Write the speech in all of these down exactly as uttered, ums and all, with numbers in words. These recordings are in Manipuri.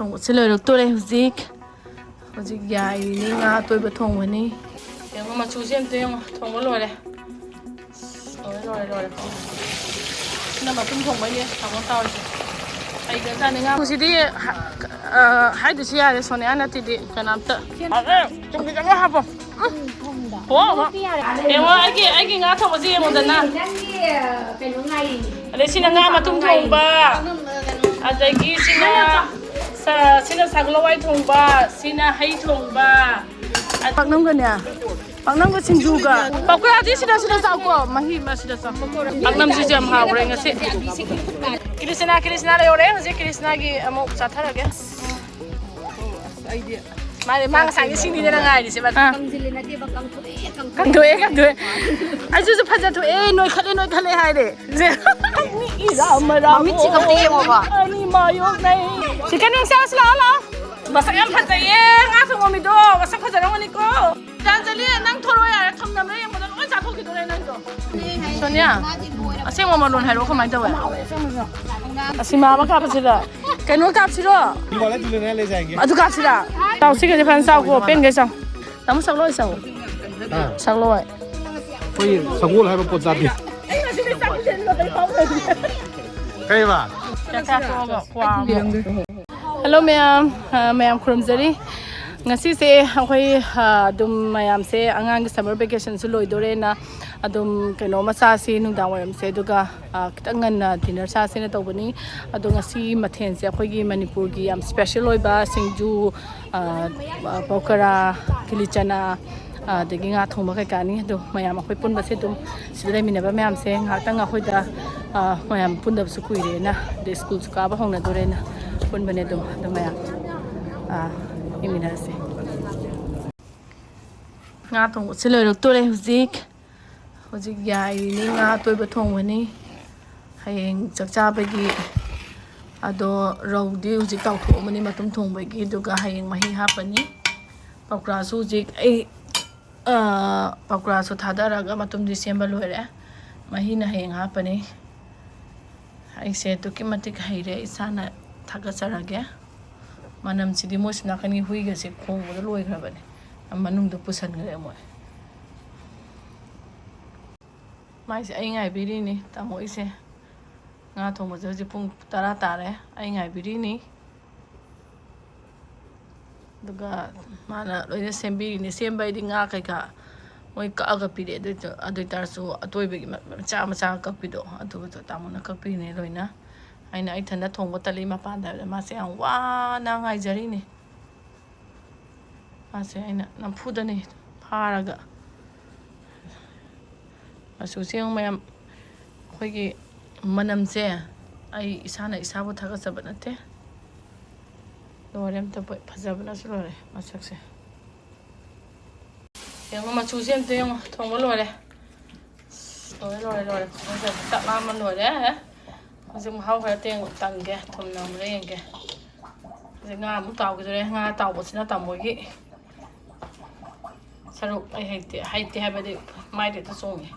ꯊꯣꯡꯕꯁꯦ ꯂꯣꯏꯔꯛꯇꯣꯔꯦ ꯍꯧꯖꯤꯛ꯫ ꯍꯧꯖꯤꯛ ꯌꯥꯏꯔꯤꯅꯤ, ꯉꯥ ꯑꯇꯣꯏꯕ ꯊꯣꯡꯕꯅꯤ꯫ ꯌꯦꯡꯉꯣ, ꯃꯆꯨꯁꯦ ꯑꯝꯇ ꯌꯦꯡꯉꯣ, ꯊꯣꯡꯕ ꯂꯣꯏꯔꯦ꯫ ꯂꯣꯏꯔꯦ, ꯂꯣꯏꯔꯦ, ꯂꯣꯏꯔꯦ꯫ ꯁꯤꯅ ꯃꯇꯨꯝ ꯊꯣꯡꯕꯩꯅꯦ, ꯇꯥꯃꯣ ꯇꯥꯎꯔꯤꯁꯦ꯫ ꯍꯩꯈ꯭ꯔꯖꯥꯠꯅꯤ ꯉꯥ꯫ ꯃꯆꯨꯁꯤꯗꯤ ꯍꯥ-, ꯑ, ꯍꯥꯏꯗ꯭ꯔꯁꯨ ꯌꯥꯔꯦ, ꯁꯣꯅꯤꯌꯥ ꯅꯠꯇꯦꯗꯤ ꯀꯅꯥꯝꯇ꯫ ꯑꯦ, ꯆꯨꯝꯅ ꯆꯠꯂꯣ ꯍꯥꯞꯄꯣ꯫ ꯎꯝ꯫ ꯍꯣ, ꯍꯣ꯫ ꯌꯦꯡꯉꯣ, ꯑꯩꯒꯤ, ꯑꯩꯒꯤ ꯉꯥ ꯊꯣꯡꯕꯁꯦ ꯌꯦꯡꯉꯣꯗꯅ꯫ ꯅꯪꯒꯤ, ꯑ, ꯀꯩꯅꯣ ꯉꯥꯏꯔꯤ꯫ ꯑꯗꯩ ꯁꯤꯅ ꯉꯥ ꯃꯇꯨꯝ ꯊꯣꯡꯕ꯫ ꯑꯗꯒꯤ ꯁꯤꯅ ꯁ-, ꯁꯤꯅ ꯁꯒꯣꯜ ꯍꯋꯥꯏ ꯊꯣꯡꯕ, ꯁꯤꯅ ꯍꯩ ꯊꯣꯡꯕ꯫ ꯄꯥꯛꯅꯝꯒꯅꯦ? ꯄꯥꯛꯅꯝꯒ ꯁꯤꯡꯖꯨꯒ꯫ ꯄꯀꯣꯔꯥꯗꯤ ꯁꯤꯗ, ꯁꯤꯗ ꯆꯥꯎꯀꯣ꯫ ꯃꯍꯤ ꯑꯃ ꯁꯤꯗ ꯆꯥꯎ꯫ ꯄꯥꯛꯅꯝꯁꯤꯁꯨ ꯌꯥꯝ ꯍꯥꯎꯈ꯭ꯔꯦ ꯉꯁꯤ꯫ ꯀ꯭ꯔꯤꯁꯅꯥ, ꯀ꯭ꯔꯤꯁꯅꯥ ꯂꯩꯍꯧꯔꯦ꯫ ꯍꯧꯖꯤꯛ ꯀ꯭ꯔꯤꯁꯅꯥꯒꯤ ꯑꯃꯨꯛ ꯆꯥꯊꯔꯒꯦ꯫ ꯃꯥꯅꯦ, ꯃꯥ ꯉꯁꯥꯏꯒꯤ ꯁꯤꯡꯅꯤꯗꯅ ꯉꯥꯏꯔꯤꯁꯦ, ꯃꯥ꯫ ꯑꯥ꯫ ꯀꯪꯁꯤꯜꯂꯦ ꯅꯠꯇꯦꯕ, ꯀꯪꯊꯣꯛꯑꯦ, ꯀꯪꯊꯣꯛꯑꯦ꯫ ꯀꯪꯊꯣꯛꯑꯦ, ꯀꯪꯊꯣꯛꯑꯦ꯫ ꯑꯩꯁꯨ ꯐꯖꯊꯣꯛꯑꯦ, ꯅꯣꯏꯈꯠꯂꯦ, ꯅꯣꯏꯈꯠꯂꯦ ꯍꯥꯏꯔꯦ꯫ ꯁꯦ꯫ ꯃꯤꯠꯁꯤꯒ ꯑꯝꯇ ꯌꯦꯡꯉꯣꯕ꯫ ꯑꯅꯤ ꯃꯥꯌꯣꯛꯅꯩ꯫ ꯆꯤꯛꯀꯟ ꯋꯤꯡꯁ ꯆꯥꯁꯤ ꯂꯥꯛꯑꯣ, ꯂꯥꯛꯑꯣ꯫ ꯃꯁꯛ ꯌꯥꯝ ꯐꯖꯩꯌꯦ, ꯉꯥ ꯊꯣꯡꯕ ꯃꯤꯗꯣ꯫ ꯃꯁꯛ ꯐꯖꯔꯝꯒꯅꯤꯀꯣ꯫ ꯄ꯭ꯔꯤꯇꯥꯟꯖꯂꯤ, ꯅꯪ ꯊꯣꯛꯂꯛꯑꯣ ꯌꯥꯔꯦ, ꯊꯝꯅꯕ꯭ꯔꯥ ꯌꯦꯡꯕꯗ ꯂꯣꯏ ꯆꯥꯊꯣꯛꯈꯤꯗꯣꯔꯦ ꯅꯪꯗꯣ꯫ ꯁꯣꯅꯤꯌꯥ, ꯑꯁꯦꯡꯕ ꯃꯔꯣꯟ ꯍꯥꯏꯔꯛꯑꯣ, ꯀꯃꯥꯏꯅ ꯇꯧꯋꯦ? ꯑꯁꯤꯃ ꯑꯃ ꯀꯥꯞꯄꯁꯤꯗ꯫ ꯀꯩꯅꯣ ꯀꯥꯞꯁꯤꯔꯣ? ꯑꯗꯨ ꯀꯥꯞꯁꯤꯔꯥ? ꯆꯥꯎ, ꯁꯤꯒꯁꯦ ꯐꯖꯅ ꯆꯥꯎꯀꯣ, ꯄꯦꯟꯒꯩ ꯆꯥꯎ꯫ ꯇꯥꯃꯣ ꯁꯛꯂꯣꯏ ꯆꯥꯎ꯫ ꯍꯥ? ꯁꯛꯂꯣꯏ꯫ ꯑꯩꯈꯣꯏ ꯁꯒꯣꯜ ꯍꯥꯏꯕ ꯄꯣꯠ ꯆꯥꯗꯦ꯫ ꯀꯩꯕ? ꯆꯥꯛ ꯆꯥ ꯇꯣꯛꯑꯒ ꯀ꯭ꯋꯥ ꯑꯃꯨꯛ꯫ ꯍꯦꯜꯂꯣ ꯃꯌꯥꯝ, ꯑ, ꯃꯌꯥꯝ ꯈꯨꯔꯨꯝꯖꯔꯤ꯫ ꯉꯁꯤꯁꯦ ꯑꯩꯈꯣꯏ, ꯑ, ꯑꯗꯨꯝ ꯃꯌꯥꯝꯁꯦ ꯑꯉꯥꯡꯒꯤ ꯁꯝꯃꯔ ꯚꯦꯀꯦꯁꯟꯁꯨ ꯂꯣꯏꯗꯣꯔꯦꯅ ꯑꯗꯨꯝ ꯀꯩꯅꯣꯝꯃ ꯆꯥꯁꯤ ꯅꯨꯡꯗꯥꯡ ꯋꯥꯏꯔꯝꯁꯦ, ꯑꯗꯨꯒ, ꯑ, ꯈꯤꯇꯪ ꯉꯟꯅ ꯗꯤꯟꯅꯔ ꯆꯥꯁꯦꯅ ꯇꯧꯕꯅꯤ꯫ ꯑꯗꯣ ꯉꯁꯤ ꯃꯊꯦꯜꯁꯦ ꯑꯩꯈꯣꯏꯒꯤ ꯃꯅꯤꯄꯨꯔꯒꯤ ꯌꯥꯝ ꯁ꯭ꯄꯦꯁꯦꯜ ꯑꯣꯏꯕ ꯁꯤꯡꯖꯨ, ꯑ, ꯑ, ꯄꯀꯣꯔꯥ, ꯀꯤꯂꯤꯆꯅꯥ, ꯑꯗꯒꯤ ꯉꯥ ꯊꯣꯡꯕ ꯀꯩꯀꯥꯅꯤ꯫ ꯑꯗꯣ ꯃꯌꯥꯝ ꯑꯩꯈꯣꯏ ꯄꯨꯟꯕꯁꯦ ꯑꯗꯨꯝ ꯁꯤꯗ ꯂꯩꯃꯤꯟꯅꯕ ꯃꯌꯥꯝꯁꯦ ꯉꯥꯏꯍꯥꯛꯇꯪ ꯑꯩꯈꯣꯏꯗ, ꯑ, ꯃꯌꯥꯝ ꯄꯨꯟꯗꯕꯁꯨ ꯀꯨꯏꯔꯦꯅ, ꯑꯗꯩ ꯁ꯭ꯀꯨꯜꯁꯨ ꯀꯥꯕ ꯍꯧꯅꯗꯣꯔꯦꯅ ꯄꯨꯟꯕꯅꯦ ꯑꯗꯨꯝ꯫ ꯑꯗꯣ ꯃꯌꯥꯝ, ꯑ, ꯌꯦꯡꯃꯤꯟꯅꯔꯁꯦ꯫ ꯉꯥ ꯊꯣꯡꯕꯁꯦ ꯂꯣꯏꯔꯛꯇꯣꯔꯦ ꯍꯧꯖꯤꯛ꯫ ꯍꯧꯖꯤꯛ ꯌꯥꯏꯔꯤꯅꯤ, ꯉꯥ ꯑꯇꯣꯏꯕ ꯊꯣꯡꯕꯅꯤ꯫ ꯍꯌꯦꯡ ꯆꯥꯛ ꯆꯥꯕꯒꯤ꯫ ꯑꯗꯣ ꯔꯧꯗꯤ ꯍꯧꯖꯤꯛ ꯇꯥꯎꯊꯣꯛꯑꯝꯃꯅꯤ ꯃꯇꯨꯝ ꯊꯣꯡꯕꯒꯤ, ꯑꯗꯨꯒ ꯍꯌꯦꯡ ꯃꯍꯤ ꯍꯥꯞꯄꯅꯤ꯫ ꯄꯀꯣꯔꯥꯁꯨ ꯍꯧꯖꯤꯛ ꯑꯩ, ꯑ, ꯄꯀꯣꯔꯥꯁꯨ ꯊꯥꯗꯔꯒ ꯃꯇꯨꯝꯗꯤ ꯁꯦꯝꯕ ꯂꯣꯏꯔꯦ꯫ ꯃꯍꯤꯅ ꯍꯌꯦꯡ ꯍꯥꯞꯄꯅꯤ꯫ ꯑꯩꯁꯦ ꯑꯗꯨꯛꯀꯤ ꯃꯇꯤꯛ ꯍꯩꯔꯦ, ꯏꯁꯥꯅ ꯊꯥꯒꯠꯆꯔꯒꯦ꯫ ꯃꯅꯝꯁꯤꯗꯤ ꯃꯣꯏꯁꯨ ꯅꯥꯀꯟꯒꯤ ꯍꯨꯏꯒꯁꯦ ꯈꯣꯡꯕꯗ ꯂꯣꯏꯈ꯭ꯔꯕꯅꯦ꯫ ꯃꯅꯨꯡꯗ ꯄꯨꯁꯟꯈ꯭ꯔꯦ ꯃꯣꯏ꯫ ꯃꯥꯏꯁꯦ ꯑꯩ ꯉꯥꯏꯕꯤꯔꯤꯅꯤ, ꯇꯥꯃꯣꯒꯤꯁꯦ꯫ ꯉꯥ ꯊꯣꯡꯕꯁꯦ ꯍꯧꯖꯤꯛ ꯄꯨꯡ ꯇꯔꯥ ꯇꯥꯔꯦ꯫ ꯑꯩ ꯉꯥꯏꯕꯤꯔꯤꯅꯤ꯫ ꯑꯗꯨꯒ ꯃꯥꯅ ꯂꯣꯏꯅ ꯁꯦꯝꯕꯤꯔꯤꯅꯤ꯫ ꯁꯦꯝꯕ ꯍꯥꯏꯗꯤ ꯉꯥ ꯀꯩꯀꯥ ꯃꯣꯏ ꯀꯛꯑꯒ ꯄꯤꯔꯛꯑꯦ꯫ ꯑꯗꯨ ꯑꯣꯏ-, ꯑꯗꯨ ꯑꯣꯏ ꯇꯥꯔꯁꯨ ꯑꯇꯣꯏꯕꯒꯤ ꯃ-, ꯃꯆꯥ ꯃꯆꯥ ꯀꯛꯄꯤꯗꯣ, ꯑꯗꯨꯒꯗꯣ ꯇꯥꯃꯣꯅ ꯀꯛꯄꯤꯔꯤꯅꯤ ꯂꯣꯏꯅ꯫ ꯑꯩꯅ ꯏꯊꯟꯗ ꯊꯣꯡꯕ ꯇꯜꯂꯤ ꯃꯄꯥꯟꯗ ꯍꯥꯏꯕꯗ ꯃꯥꯁꯦ ꯌꯥꯝ ꯋꯥꯅ ꯉꯥꯏꯖꯔꯤꯅꯤ꯫ ꯃꯥꯁꯦ ꯑꯩꯅ ꯅꯝꯐꯨꯗꯅꯦ ꯐꯥꯔꯒ꯫ ꯃꯆꯨꯁꯦ ꯌꯦꯡꯉꯨ ꯃꯌꯥꯝ, ꯑꯩꯈꯣꯏꯒꯤ ꯃꯅꯝꯁꯦ ꯑꯩ ꯏꯁꯥꯅ ꯏꯁꯥꯕꯨ ꯊꯥꯒꯠꯆꯕ ꯅꯠꯇꯦ꯫ ꯂꯣꯏꯔꯦ ꯑꯝꯇ ꯐꯖꯕꯅꯁꯨ ꯂꯣꯏꯔꯦ ꯃꯁꯛꯁꯦ꯫ ꯌꯦꯡꯉꯣ ꯃꯆꯨꯁꯦ ꯑꯝꯇ ꯌꯦꯡꯉꯣ꯫ ꯊꯣꯡꯕ ꯂꯣꯏꯔꯦ꯫ ꯂꯣꯏꯔꯦ, ꯂꯣꯏꯔꯦ, ꯂꯣꯏꯔꯦ꯫ ꯆꯥꯛ ꯂꯥꯝꯕ ꯂꯣꯏꯔꯦ꯫ ꯍꯧꯖꯤꯛ ꯃꯍꯥꯎ ꯈꯔ ꯇꯦꯡ-, ꯇꯪꯒꯦ꯫ ꯊꯨꯝ ꯅꯝꯕ꯭ꯔꯥ ꯌꯦꯡꯒꯦ꯫ ꯍꯧꯖꯤꯛ ꯉꯥ ꯑꯃꯨꯛ ꯇꯥꯎꯈꯤꯗꯣꯔꯦ꯫ ꯉꯥ ꯇꯥꯎꯕꯁꯤꯅ ꯇꯥꯃꯣꯒꯤ ꯁꯔꯨꯛ꯫ ꯑꯩ ꯍꯩꯇꯦ, ꯍꯩꯇꯦ ꯍꯥꯏꯕꯗꯤ ꯃꯥꯏꯗ ꯍꯦꯛꯇ ꯆꯣꯡꯉꯦ꯫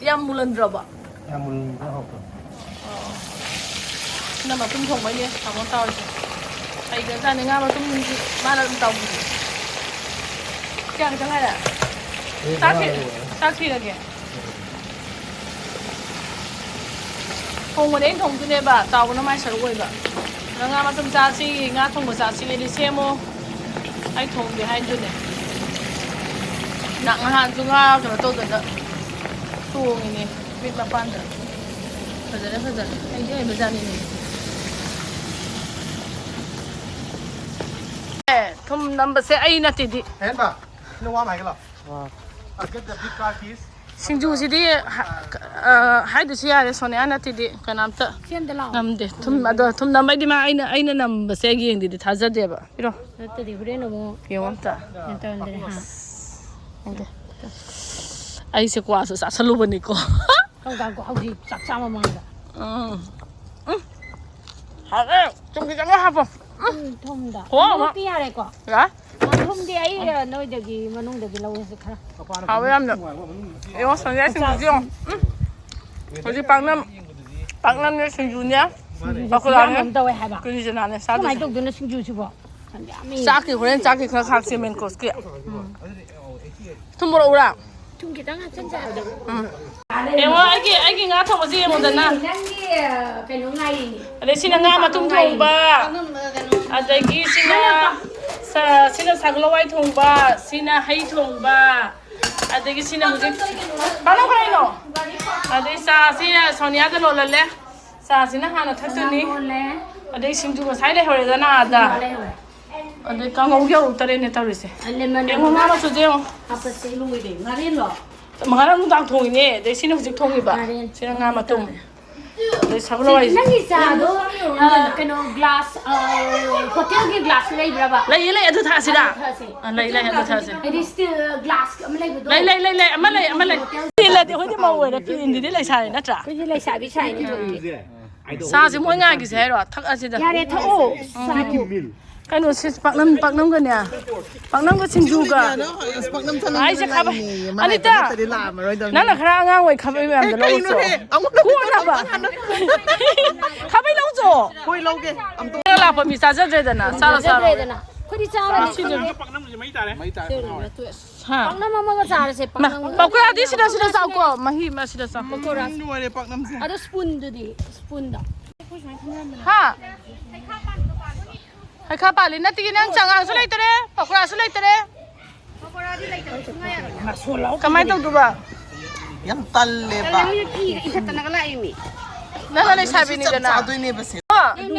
ꯌꯥꯝ ꯃꯨꯜꯍꯟꯗ꯭ꯔꯕꯣ? ꯌꯥꯝ ꯃꯨꯟꯕ ꯍꯥꯎꯇꯕ꯫ ꯑꯣ꯫ ꯁꯤꯅ ꯃꯇꯨꯝ ꯊꯣꯡꯕꯩꯅꯦ ꯇꯥꯃꯣ ꯇꯥꯎꯔꯤꯁꯦ꯫ ꯍꯩꯈ꯭ꯔꯖꯥꯠꯅꯤ ꯉꯥ ꯃꯇꯨꯝꯁꯤ ꯃꯥꯅ ꯑꯗꯨꯝ ꯇꯥꯎꯕꯤꯌꯦ꯫ ꯀꯌꯥ ꯈꯤꯇꯪ ꯉꯥꯏꯔꯦ? ꯑꯦ, ꯆꯥꯛ ꯊꯤ-, ꯉꯥ ꯂꯩꯔꯦ꯫ ꯆꯥꯛ ꯊꯤꯔꯒꯦ꯫ ꯊꯣꯡꯕꯗꯤ ꯑꯩꯅ ꯊꯣꯡꯗꯣꯏꯅꯦꯕ, ꯇꯥꯎꯕꯅ ꯃꯥꯏ ꯁꯔꯨꯛ ꯑꯣꯏꯕ꯫ ꯅꯪ ꯉꯥ ꯃꯇꯨꯝ ꯆꯥꯁꯤ, ꯉꯥ ꯊꯣꯡꯕ ꯆꯥꯁꯤ ꯍꯥꯏꯗꯤ ꯁꯦꯝꯃꯣ꯫ ꯑꯩ ꯊꯣꯡꯗꯦ ꯍꯥꯏꯗꯨꯅꯦ꯫ ꯅꯪ ꯅꯍꯥꯟꯁꯨ ꯉꯥ ꯀꯩꯅꯣ ꯇꯧꯗꯅ ꯊꯣꯡꯉꯤꯅꯦ, ꯃꯤꯠ ꯃꯄꯥꯟꯗ꯫ ꯐꯖꯔꯦ, ꯐꯖꯔꯦ꯫ ꯍꯩꯗꯤ ꯍꯩꯕꯖꯥꯠꯅꯤꯅꯦ꯫ ꯑꯦ, ꯊꯨꯝ ꯅꯝꯕꯁꯦ ꯑꯩ ꯅꯠꯇꯦꯗꯤ꯫ ꯑꯍꯦꯟꯕ, ꯁꯤꯅ ꯋꯥ ꯃꯥꯏꯒ ꯂꯥꯎ꯫ I'll get the big car keys. ꯁꯤꯡꯖꯨꯁꯤꯗꯤ ꯍ-, ꯑ, ꯍꯥꯏꯗ꯭ꯔꯁꯨ ꯌꯥꯔꯦ, ꯁꯣꯅꯤꯌꯥ ꯅꯠꯇꯦꯗꯤ ꯀꯅꯥꯝꯇ ꯁꯦꯝꯗ ꯂꯥꯛꯑꯣ꯫ ꯉꯝꯗꯦ꯫ ꯊꯨꯝ, ꯑꯗꯣ ꯊꯨꯝ ꯅꯝꯕꯩꯗꯤ ꯃꯥ ꯑꯩꯅ, ꯑꯩꯅ ꯅꯝꯕꯁꯦ ꯌꯦꯡꯗꯦꯗꯤ ꯊꯥꯖꯗꯦꯕ꯫ ꯄꯤꯔꯣ꯫ ꯅꯠꯇ꯭ꯔꯗꯤ ꯍꯣꯔꯦꯟ ꯑꯃꯨꯛ ꯌꯦꯡꯉꯣ ꯑꯝꯇ꯫ ꯀꯩꯅꯣ ꯇꯧꯔꯝꯗꯅ, ꯍꯥ? ꯈꯪꯗꯦ꯫ ꯑꯩꯁꯦ ꯀ꯭ꯋꯥꯁꯨ ꯆꯥꯁꯜꯂꯨꯕꯅꯤꯀꯣ꯫ ꯀꯧꯇꯥꯛꯀꯣ, ꯍꯧꯖꯤꯛ ꯆꯥꯛ ꯆꯥ ꯃꯃꯥꯡꯗ꯫ ꯎꯝ꯫ ꯎꯝ꯫ ꯍꯥꯎꯋꯦ꯫ ꯊꯨꯝ ꯈꯤꯇꯪꯒ ꯍꯥꯄꯣ꯫ ꯎꯝ꯫ ꯊꯨꯝ ꯊꯣꯡꯗ꯫ ꯍꯣ, ꯍꯣ꯫ ꯊꯨꯝꯃꯛꯇꯤ ꯌꯥꯔꯦꯀꯣ? ꯌꯥ꯫ ꯊꯨꯝꯗꯤ ꯑꯩ, ꯑ, ꯅꯣꯏꯗꯒꯤ ꯃꯅꯨꯡꯗꯒꯤ ꯂꯧꯔꯁꯤ ꯈꯔ꯫ ꯍꯥꯎꯋꯦ ꯌꯥꯝꯅ꯫ ꯌꯦꯡꯉꯣ, ꯁꯟꯖꯥ ꯁꯤꯡꯖꯨꯁꯤ ꯌꯦꯡꯉꯣ꯫ ꯎꯝ꯫ ꯍꯧꯖꯤꯛ ꯄꯥꯛꯅꯝ, ꯄꯥꯛꯅꯝꯅꯦ, ꯁꯤꯡꯖꯨꯅꯦ꯫ ꯄꯥꯈꯣꯂꯥꯅꯦ꯫ ꯌꯥꯝ ꯇꯧꯋꯦ ꯍꯥꯏꯕ꯫ ꯀꯔꯤ ꯆꯅꯥꯅꯦ ꯀꯃꯥꯏꯅ ꯆꯥꯗꯣꯏꯁꯦ? ꯇꯧꯗꯣꯏꯅꯣ ꯁꯤꯡꯖꯨꯁꯤꯕꯣ? ꯌꯥꯝꯃꯤ꯫ ꯆꯥꯛꯀꯤ ꯍꯣꯔꯦꯟ ꯆꯥꯛꯀꯤ ꯈꯔ ꯈꯥꯛꯁꯦ ꯃꯦꯟ ꯀꯣꯔꯁꯀꯤ꯫ ꯊꯨꯝ ꯃꯣꯔꯣꯛ ꯎꯔꯥ? ꯊꯨꯝ ꯈꯤꯇꯪ ꯍꯥꯞꯆꯤꯟꯖꯔꯗꯤ꯫ ꯎꯝ꯫ ꯌꯦꯡꯉꯣ ꯑꯩꯒꯤ, ꯑꯩꯒꯤ ꯉꯥ ꯊꯣꯡꯕꯁꯦ ꯌꯦꯡꯉꯣꯗꯅ꯫ ꯅꯪꯒꯤ, ꯅꯪꯒꯤ, ꯑ, ꯀꯩꯅꯣ ꯉꯥꯏꯔꯤꯅꯦ꯫ ꯑꯗꯩ ꯁꯤꯅ ꯉꯥ ꯃꯇꯨꯝ ꯊꯣꯡꯕ꯫ ꯑꯗꯒꯤ ꯁꯤꯅ, ꯁ-, ꯁꯤꯅ ꯁꯒꯣꯜ ꯍꯋꯥꯏ ꯊꯣꯡꯕ꯫ ꯁꯤꯅ ꯍꯩ ꯊꯣꯡꯕ꯫ ꯑꯗꯒꯤ ꯁꯤꯅ ꯍꯧꯖꯤꯛ ꯄꯥꯛꯅꯝ ꯀꯔꯤꯅꯣ? ꯑꯗꯩ ꯆꯥꯁꯤ ꯁꯣꯅꯤꯌꯥꯗ ꯂꯣꯜꯍꯜꯂꯦ꯫ ꯆꯥꯁꯤꯅ ꯍꯥꯟꯅ ꯊꯛꯇꯣꯏꯅꯤ꯫ ꯂꯣꯜꯂꯦ꯫ ꯑꯗꯩ ꯁꯤꯡꯖꯨ ꯉꯁꯥꯏ ꯂꯩꯍꯧꯔꯦꯗꯅ ꯑꯥꯗ꯫ ꯁꯤꯡꯖꯨ ꯂꯩꯍꯧꯔꯦ꯫ ꯑꯗꯩ ꯀꯥꯡꯉꯧ ꯌꯧꯔꯛꯇꯔꯦꯅꯦ ꯇꯧꯔꯤꯁꯦ꯫ ꯂꯦꯃꯟ ꯌꯦꯡꯉꯣ ꯉꯥ ꯑꯃ꯫ ꯃꯆꯨꯁꯦ ꯌꯦꯡꯉꯣ꯫ ꯍꯥꯞꯄꯁꯦ꯫ ꯂꯣꯏꯔꯦ꯫ ꯉꯥꯔꯦꯟꯂꯣ? ꯉꯔꯥꯡ ꯅꯨꯡꯗꯥꯡ ꯊꯣꯡꯉꯤꯅꯦ꯫ ꯑꯗꯩ ꯁꯤꯅ ꯍꯧꯖꯤꯛ ꯊꯣꯡꯉꯤꯕ꯫ ꯉꯥꯔꯦꯟ꯫ ꯁꯤꯅ ꯉꯥ ꯃꯇꯨꯝ꯫ ꯇꯧꯔꯦ꯫ ꯑꯗꯩ ꯁꯒꯣꯜ ꯁꯤ ꯍꯋꯥꯏꯁꯦ꯫ ꯅꯪꯒꯤ ꯆꯥꯗꯣ, ꯑ, ꯀꯩꯅꯣ, ꯒ꯭ꯂꯥꯁ, ꯑ, ꯍꯣꯇꯦꯜꯒꯤ ꯒ꯭ꯂꯥꯁ ꯂꯩꯕ꯭ꯔꯕ? ꯂꯩꯌꯦ, ꯂꯩ, ꯑꯗꯨ ꯊꯛꯑꯁꯤꯔꯥ? ꯑꯗꯨ ꯊꯛꯑꯁꯦ꯫ ꯑ, ꯂꯩ, ꯂꯩ, ꯑꯗꯨ ꯊꯛꯑꯁꯦ꯫ ꯍꯥꯏꯗꯤ ꯁ꯭ꯇꯤꯜ ꯒ꯭ꯂꯥꯁ ꯑꯃ ꯂꯩꯕꯗꯣ? ꯂꯩ, ꯂꯩ, ꯂꯩ, ꯂꯩ, ꯑꯃ ꯂꯩ, ꯑꯃ ꯂꯩ꯫ ꯍꯣꯇꯦꯜ ꯁ꯭ꯇꯤꯜ ꯅꯠꯇꯦ, ꯑꯩꯈꯣꯏꯗꯤ ꯃꯧ ꯑꯣꯏꯔꯦ, ꯐꯤꯔꯤꯟꯗꯨꯗꯤ ꯂꯩꯁꯥꯕꯤ ꯅꯠꯇ꯭ꯔꯥ? ꯑꯩꯈꯣꯏꯗꯤ ꯂꯩꯁꯥꯕꯤ ꯁꯥꯏꯅꯤ ꯊꯣꯛꯏꯅꯦ꯫ ꯆꯥꯁꯦ ꯃꯣꯏ ꯉꯥꯏꯈꯤꯁꯦ ꯍꯥꯏꯔꯣ? ꯊꯛꯑꯁꯤꯗ꯫ ꯌꯥꯔꯦ, ꯊꯛꯑꯣ꯫ ꯆꯥ꯫ ꯀꯩꯅꯣ ꯁꯤ ꯄꯥꯛꯅꯝ, ꯄꯥꯛꯅꯝꯒꯅꯦ꯫ ꯄꯥꯛꯅꯝꯒ ꯁꯤꯡꯖꯨꯒ꯫ ꯀꯩꯅꯣ, ꯑꯁ, ꯄꯥꯛꯅꯝ ꯆꯥꯅꯤꯡꯕꯅ ꯑꯩꯁꯦ ꯈꯥꯕꯩ-, ꯂꯥꯛꯏꯅꯦꯌꯦ꯫ ꯃꯥ ꯑꯅꯤꯇꯥ! ꯂꯥꯛꯇ꯭ꯔꯗꯤ ꯂꯥꯛꯑꯝꯃꯔꯣꯏꯗꯕꯅꯤ꯫ ꯅꯪꯅ ꯈꯔ ꯑꯉꯥꯡ ꯑꯣꯏ ꯈꯥꯕꯩ ꯃꯌꯥꯝꯗꯣ ꯑꯦ, ꯂꯧꯔꯨꯆꯣ꯫ ꯀꯩꯅꯣꯍꯦ? ꯑꯃꯨꯛ ꯀꯣꯟꯅꯕ꯫ ꯈꯥꯕꯩ ꯂꯧꯔꯨꯆꯣ꯫ ꯍꯣꯏ, ꯂꯧꯒꯦ꯫ ꯑꯝꯇ ꯈꯔ ꯂꯥꯛꯄ ꯃꯤ ꯆꯥꯖꯗ꯭ꯔꯦꯗꯅ꯫ ꯆꯥꯔꯣ, ꯆꯥꯔꯣ꯫ ꯆꯥꯖꯗ꯭ꯔꯦꯗꯅ꯫ ꯑꯩꯈꯣꯏꯗꯤ ꯆꯥꯔꯅꯤ꯫ ꯁꯤꯗ꯫ ꯄꯥꯛꯅꯝꯁꯦ ꯃꯩ ꯇꯥꯔꯦ꯫ ꯃꯩ ꯇꯥꯔꯦ꯫ ꯍꯥ꯫ ꯄꯥꯛꯅꯝ ꯑꯃꯒ ꯆꯥꯔꯁꯦ, ꯃꯥ, ꯄꯥꯛꯅꯝ ꯑꯃꯒ꯫ ꯄꯀꯣꯔꯥꯗꯤ ꯁꯤꯗ, ꯁꯤꯗ ꯆꯥꯎꯀꯣ꯫ ꯃꯍꯤ ꯑꯃ ꯁꯤꯗ ꯆꯥꯎ꯫ ꯄꯀꯣꯔꯥ꯫ ꯎꯝ, ꯂꯣꯏꯔꯦ ꯄꯥꯛꯅꯝꯁꯦ꯫ ꯑꯗꯣ ꯁ꯭ꯄꯨꯟꯗꯨꯗꯤ? ꯁ꯭ꯄꯨꯟꯗꯣ꯫ ꯍꯥ? ꯍꯩꯈꯥ ꯄꯥꯜꯂꯤ ꯅꯠꯇꯤꯌꯦ, ꯅꯪ ꯆꯉꯥꯡꯁꯨ ꯂꯩꯇꯔꯦ, ꯄꯀꯣꯔꯥꯁꯨ ꯂꯩꯇꯔꯦ꯫ ꯀꯃꯥꯏꯅ ꯇꯧꯗꯣꯏꯕ? ꯌꯥꯝ ꯇꯜꯂꯦꯕ꯫ ꯅꯪꯅ ꯂꯩꯁꯥꯕꯤꯅꯤꯗꯅ꯫ ꯆꯞ ꯆꯥꯗꯣꯏꯅꯦꯕ ꯁꯦ꯫ ꯑꯣ,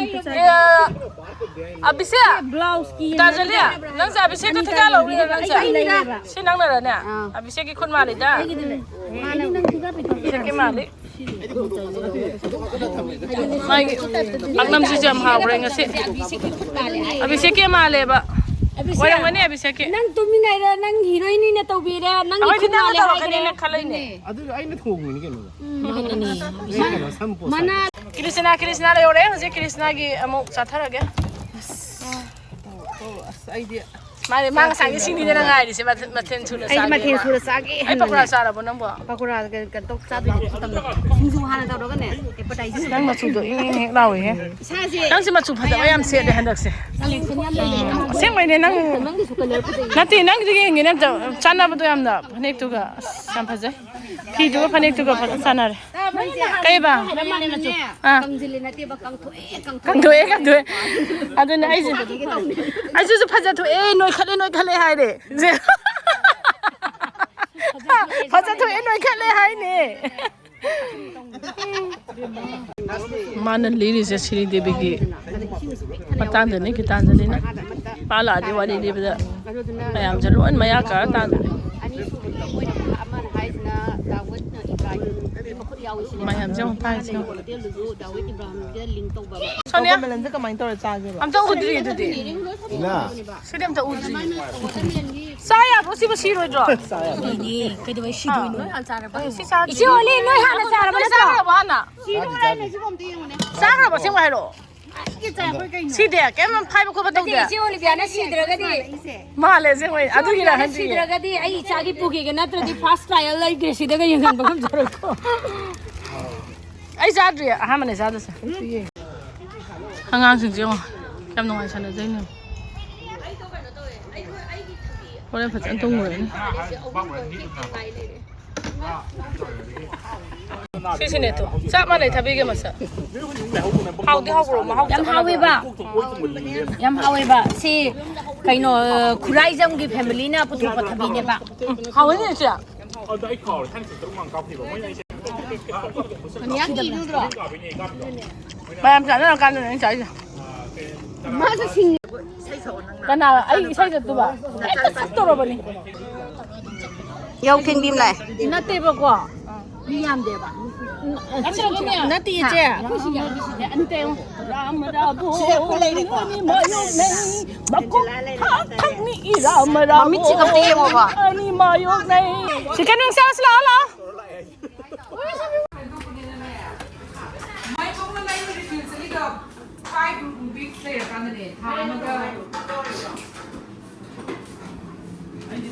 ꯑꯦ, ꯑꯕꯤꯁꯦꯛ! ꯕ꯭ꯂꯥꯎꯁꯀꯤ ꯇꯥꯖꯂꯤ, ꯅꯪꯁꯦ ꯑꯕꯤꯁꯦꯛꯇ ꯊꯤꯀꯥ ꯂꯧꯔꯤꯔꯣ ꯅꯪꯁꯦ? ꯑꯩꯒꯤ ꯂꯩꯌꯦꯕ꯫ ꯁꯤ ꯅꯪꯅꯔꯅꯦ? ꯑꯥ꯫ ꯑꯕꯤꯁꯦꯛꯀꯤ ꯈꯨꯠ ꯃꯥꯜꯂꯤꯗ꯫ ꯑꯩꯒꯤꯗꯤ ꯂꯩ꯫ ꯃꯥꯅ ꯑꯕꯤꯁꯦꯛꯀꯤ ꯃꯥꯜꯂꯤ꯫ ꯃꯥꯒꯤ ꯄꯥꯛꯅꯝꯁꯤꯁꯨ ꯌꯥꯝ ꯍꯥꯎꯈ꯭ꯔꯦ ꯉꯁꯤ꯫ ꯑꯕꯤꯁꯦꯛꯀꯤ ꯃꯥꯜꯂꯦꯕ꯫ ꯑꯕꯤꯁꯦꯛ, ꯑꯣꯏꯔꯝꯒꯅꯤ ꯑꯕꯤꯁꯦꯛꯀꯤ꯫ ꯅꯪ ꯇꯨꯃꯤꯟꯅꯩꯗ, ꯅꯪ ꯍꯤꯔꯣꯏꯅꯤꯅ ꯇꯧꯕꯤꯔꯦ, ꯅꯪꯒꯤ ꯑꯩꯈꯣꯏꯗꯤ ꯈꯨꯠ ꯅꯪꯅ ꯃꯥꯜꯂꯦ ꯍꯥꯏꯈ꯭ꯔꯦ꯫ ꯇꯧꯔꯛꯀꯅꯤꯅ ꯈꯜꯂꯛꯏꯅꯦ꯫ ꯑꯗꯨ ꯑꯩꯅ ꯊꯣꯡꯉꯤꯅꯤ ꯀꯩꯅꯣ꯫ ꯎꯝ, ꯃꯥꯅꯅꯦ꯫ ꯁꯤ ꯀꯩꯅꯣ, ꯁꯝ ꯄꯣꯠ ꯁꯥꯏ꯫ ꯃꯅꯥ ꯀ꯭ꯔꯤꯁꯅꯥ, ꯀ꯭ꯔꯤꯁꯅꯥ ꯂꯩꯍꯧꯔꯦ꯫ ꯍꯧꯖꯤꯛ ꯀ꯭ꯔꯤꯁꯅꯥꯒꯤ ꯑꯃꯨꯛ ꯆꯥꯊꯔꯒꯦ꯫ ꯑꯁ, ꯑꯁ, ꯑꯩꯗꯤ ꯃꯥꯅꯦ, ꯃꯥ ꯉꯁꯥꯏꯒꯤ ꯁꯤꯡꯗꯤꯗꯅ ꯉꯥꯏꯔꯤꯁꯦ, ꯃꯊꯦꯜ ꯃꯊꯦꯜ ꯁꯨꯅ ꯑꯩꯗꯤ ꯃꯊꯦꯜ ꯆꯥꯒꯦꯅ꯫ ꯁꯨꯅ ꯆꯥꯒꯦ ꯑꯩ ꯍꯥꯏꯅꯅꯦ꯫ ꯄꯀꯣꯔꯥ ꯆꯥꯔꯕꯣ ꯅꯪꯕꯣ? ꯄꯀꯣꯔꯥ ꯀꯩꯅꯣ ꯇꯧ ꯆꯥꯗꯣꯏꯅꯦ, ꯇꯞ ꯇꯞꯅ꯫ ꯁꯤꯡꯖꯨ ꯍꯥꯟꯅ ꯇꯧꯔꯒꯅꯦ, appetizer ꯅꯪ ꯃꯆꯨꯗꯣ ꯏꯪ ꯏꯪ ꯍꯦꯛ ꯂꯥꯎꯋꯦꯍꯦ꯫ ꯏꯁꯥꯁꯦ ꯅꯪꯁꯦ ꯃꯆꯨ ꯐꯖꯕ ꯌꯥꯝ ꯁꯦꯠꯂꯦ ꯍꯟꯗꯛꯁꯦ꯫ Collection ꯌꯥꯝ ꯂꯩꯌꯦ꯫ ꯑꯁꯦꯡꯕꯩꯅꯦ ꯅꯪ꯫ ꯅꯪꯒꯤꯁꯨ colour ꯐꯖꯩꯌꯦ꯫ ꯅꯠꯇꯦ, ꯅꯪꯒꯤꯗꯣ ꯌꯦꯡꯒꯦꯅꯦ ꯑꯝꯇ꯫ ꯆꯥꯟꯅꯕꯗꯣ ꯌꯥꯝꯅ ꯐꯅꯦꯛꯇꯨꯒ꯫ ꯑꯁ, ꯌꯥꯝ ꯐꯖꯩ꯫ ꯐꯤꯗꯨꯒ ꯐꯅꯦꯛꯇꯨꯒ ꯐꯖꯅ ꯆꯥꯟꯅꯔꯦ꯫ ꯀꯩꯕ? ꯑꯥ꯫ ꯀꯪꯁꯤꯜꯂꯤ ꯅꯠꯇꯦꯕ, ꯀꯪꯊꯣꯛꯑꯦ, ꯀꯪꯊꯣꯛꯑꯦ꯫ ꯀꯪꯊꯣꯛꯑꯦ, ꯀꯪꯊꯣꯛꯑꯦ꯫ ꯑꯗꯨꯅ ꯑꯩꯁꯦ, ꯑꯩꯁꯤꯁꯨ ꯐꯖꯊꯣꯛꯑꯦ, ꯅꯣꯏꯈꯠꯂꯦ, ꯅꯣꯏꯈꯠꯂꯦ ꯍꯥꯏꯔꯦ꯫ ꯐꯖꯊꯣꯛꯑꯦ, ꯅꯣꯏꯈꯠꯂꯦ ꯍꯥꯏꯅꯦ꯫ ꯃꯥꯅ ꯂꯤꯔꯤꯁꯦ ꯁ꯭ꯔꯤ ꯗꯦꯕꯤꯒꯤ ꯃꯇꯥꯡꯗꯅꯤ, ꯒꯤꯇꯥꯟꯖꯂꯤꯅ꯫ ꯃꯥ ꯂꯥꯛꯑꯗꯤ ꯋꯥꯔꯤ ꯂꯤꯕꯗ ꯃꯌꯥꯝꯁꯦ ꯂꯣꯏ ꯃꯌꯥ ꯀꯥꯔ ꯇꯥꯗꯣꯏꯅꯦ꯫ ꯑꯅꯤꯁꯨꯕꯗ ꯃꯣꯏꯅ ꯑꯃꯅ ꯍꯥꯏꯁꯤꯅ ꯗꯥꯋꯨꯗ ꯏꯕ꯭ꯔꯥꯍꯤꯝꯒꯤ ꯃꯈꯨꯠ ꯌꯥꯎꯏ ꯁꯤꯅꯦ꯫ ꯃꯌꯥꯝꯁꯦ ꯑꯃꯨꯛ ꯄꯥꯏꯁꯤꯅ꯫ ꯍꯣꯇꯦꯜꯗꯨꯁꯨ ꯗꯥꯋꯨꯗ ꯏꯕ꯭ꯔꯥꯍꯤꯝꯒ link ꯇꯧꯕ ꯑꯃ꯫ ꯁꯣꯅꯤꯌꯥ, ꯀꯣꯀꯣ ꯃꯦꯂꯟꯁꯦ ꯀꯃꯥꯏꯅ ꯇꯧꯔ ꯆꯥꯒꯦꯕ? ꯑꯝꯇ ꯎꯗ꯭ꯔꯤ ꯑꯗꯨꯗꯤ꯫ ꯏꯅꯥ꯫ ꯁꯤꯗꯤ ꯑꯝꯇ ꯎꯗ꯭ꯔꯤ꯫ ꯆꯥ ꯌꯥꯕ꯭ꯔꯣ? ꯁꯤꯕꯨ ꯁꯤꯔꯣꯏꯗ꯭ꯔꯣ? ꯁꯤꯅꯤ, ꯀꯩꯗꯧꯕꯩ ꯁꯤꯗꯣꯏꯅꯣ? ꯁꯤ ꯆꯥꯗ꯭ꯔꯤ꯫ ꯏꯆꯦ ꯑꯣꯂꯤ, ꯅꯣꯏ ꯍꯥꯟꯅ ꯆꯥꯔꯕ ꯅꯠꯇ꯭ꯔꯣ? ꯆꯥꯈ꯭ꯔꯕꯣ ꯍꯥꯟꯅ? ꯆꯥꯈ꯭ꯔꯕꯣ? ꯑꯁꯦꯡꯕ ꯍꯥꯏꯔꯛꯑꯣ꯫ ꯁꯤꯗꯤ ꯀꯩꯝ ꯍꯥꯏꯕ ꯈꯣꯠꯄ ꯅꯠꯇꯦ, ꯇꯧꯗꯦ꯫ ꯏꯆꯦ ꯑꯣꯂꯤꯕꯤꯌꯥꯅ ꯁꯤꯗ꯭ꯔꯒꯗꯤ, ꯃꯥꯜꯂꯦ ꯑꯁꯦꯡꯕꯩ꯫ ꯏꯆꯦ ꯑꯗꯨꯒꯤꯔ ꯑꯣꯂꯤꯕꯤꯌꯥꯅ ꯈꯪꯗꯤꯌꯦ꯫ ꯁꯤꯗ꯭ꯔꯒꯗꯤ ꯑꯩ ꯏꯆꯥꯒꯤ ꯄꯨꯈꯤꯒꯦ, ꯅꯠꯇ꯭ꯔꯗꯤ first trial ꯂꯩꯇ꯭ꯔꯦ, ꯁꯤꯗꯒ ꯌꯦꯡꯍꯟꯕ ꯉꯝꯖꯔꯣꯏꯀꯣ꯫ ꯑꯩ ꯆꯥꯗ꯭ꯔꯤ, ꯑꯍꯥꯟꯕꯅꯦ ꯆꯥꯗꯣꯏꯁꯦ꯫ ꯑꯉꯥꯡꯁꯤꯡꯁꯦ ꯌꯦꯡꯉꯣ, ꯌꯥꯝ ꯅꯨꯡꯉꯥꯏ ꯁꯥꯟꯅꯖꯩꯅꯦ꯫ ꯍꯣꯔꯦꯟ ꯐꯖꯅ ꯇꯨꯝꯈ꯭ꯔꯅꯤ꯫ ꯁꯤꯁꯤꯅꯦ ꯇꯨ, ꯆꯞ ꯃꯥꯟꯅꯩ ꯊꯕꯤꯒ ꯃꯁꯛ꯫ ꯍꯥꯎꯗꯤ ꯍꯥꯎꯕ꯭ꯔꯣ? ꯃꯍꯥꯎ ꯌꯥꯝ ꯆꯞ ꯃꯥꯟꯅꯕ꯭ꯔꯣ? ꯍꯥꯎꯋꯦꯕ꯫ ꯌꯥꯝ ꯍꯥꯎꯋꯦꯕ꯫ ꯁꯤ ꯀꯩꯅꯣ, ꯈꯨꯔꯥꯏꯖꯝꯒꯤ familyꯅ ꯄꯨꯊꯣꯛꯄ ꯊꯕꯤꯅꯦꯕ꯫ ꯎꯝ, ꯍꯥꯎꯋꯤꯅꯦ ꯏꯆꯦ꯫ ꯃꯌꯥꯝ ꯆꯥꯟꯅꯔꯀꯥꯟꯗꯅꯦ ꯑꯩꯅ ꯆꯥꯏꯁꯦ꯫ ꯃꯥꯁꯨ ꯁꯤꯡ-, ꯀꯅꯥ? ꯑꯩ ꯏꯁꯩ ꯆꯠꯇꯨꯕ? ꯍꯦꯛꯇ ꯁꯛꯇꯧꯔꯕꯅꯤ꯫ ꯌꯥꯎ ꯊꯦꯡꯕꯤ ꯑꯃ ꯂꯥꯛꯑꯦ꯫ ꯅꯠꯇꯦꯕꯀꯣ꯫ ꯃꯤ ꯌꯥꯝꯗꯦꯕ꯫ ꯅꯠꯇꯦ, ꯏꯆꯦ꯫ ꯑꯩꯈꯣꯏ ꯁꯤꯒꯤ ꯑꯅꯤꯁꯤꯗꯤ ꯑꯅꯤ ꯇꯩꯌꯣ꯫ ꯔꯥꯃ ꯔꯥꯕꯣ, ꯁꯤꯗ ꯑꯩꯈꯣꯏ ꯂꯩꯔꯦꯀꯣ꯫ ꯑꯅꯤ ꯃꯥꯌꯣꯛꯅꯩ꯫ ꯃꯀꯣꯛ ꯊꯥꯛ ꯊꯛꯅꯤ ꯏꯔꯥꯃ ꯔꯥꯕꯣ꯫ ꯃꯃꯤꯠꯁꯤ ꯈꯛꯇ ꯌꯦꯡꯉꯣꯀꯣ꯫ ꯑꯅꯤ ꯃꯥꯌꯣꯛꯅꯩ꯫ Chicken wings ꯆꯥꯁꯤ ꯂꯥꯛꯑꯣ, ꯂꯥꯛꯑꯣ꯫ ꯃꯥꯏ ꯊꯣꯡꯅ ꯃꯥꯏ refillꯁꯤꯒ five weeks ꯂꯩꯔꯀꯥꯟꯗꯅꯦ, ꯊꯥ ꯑꯃꯒ꯫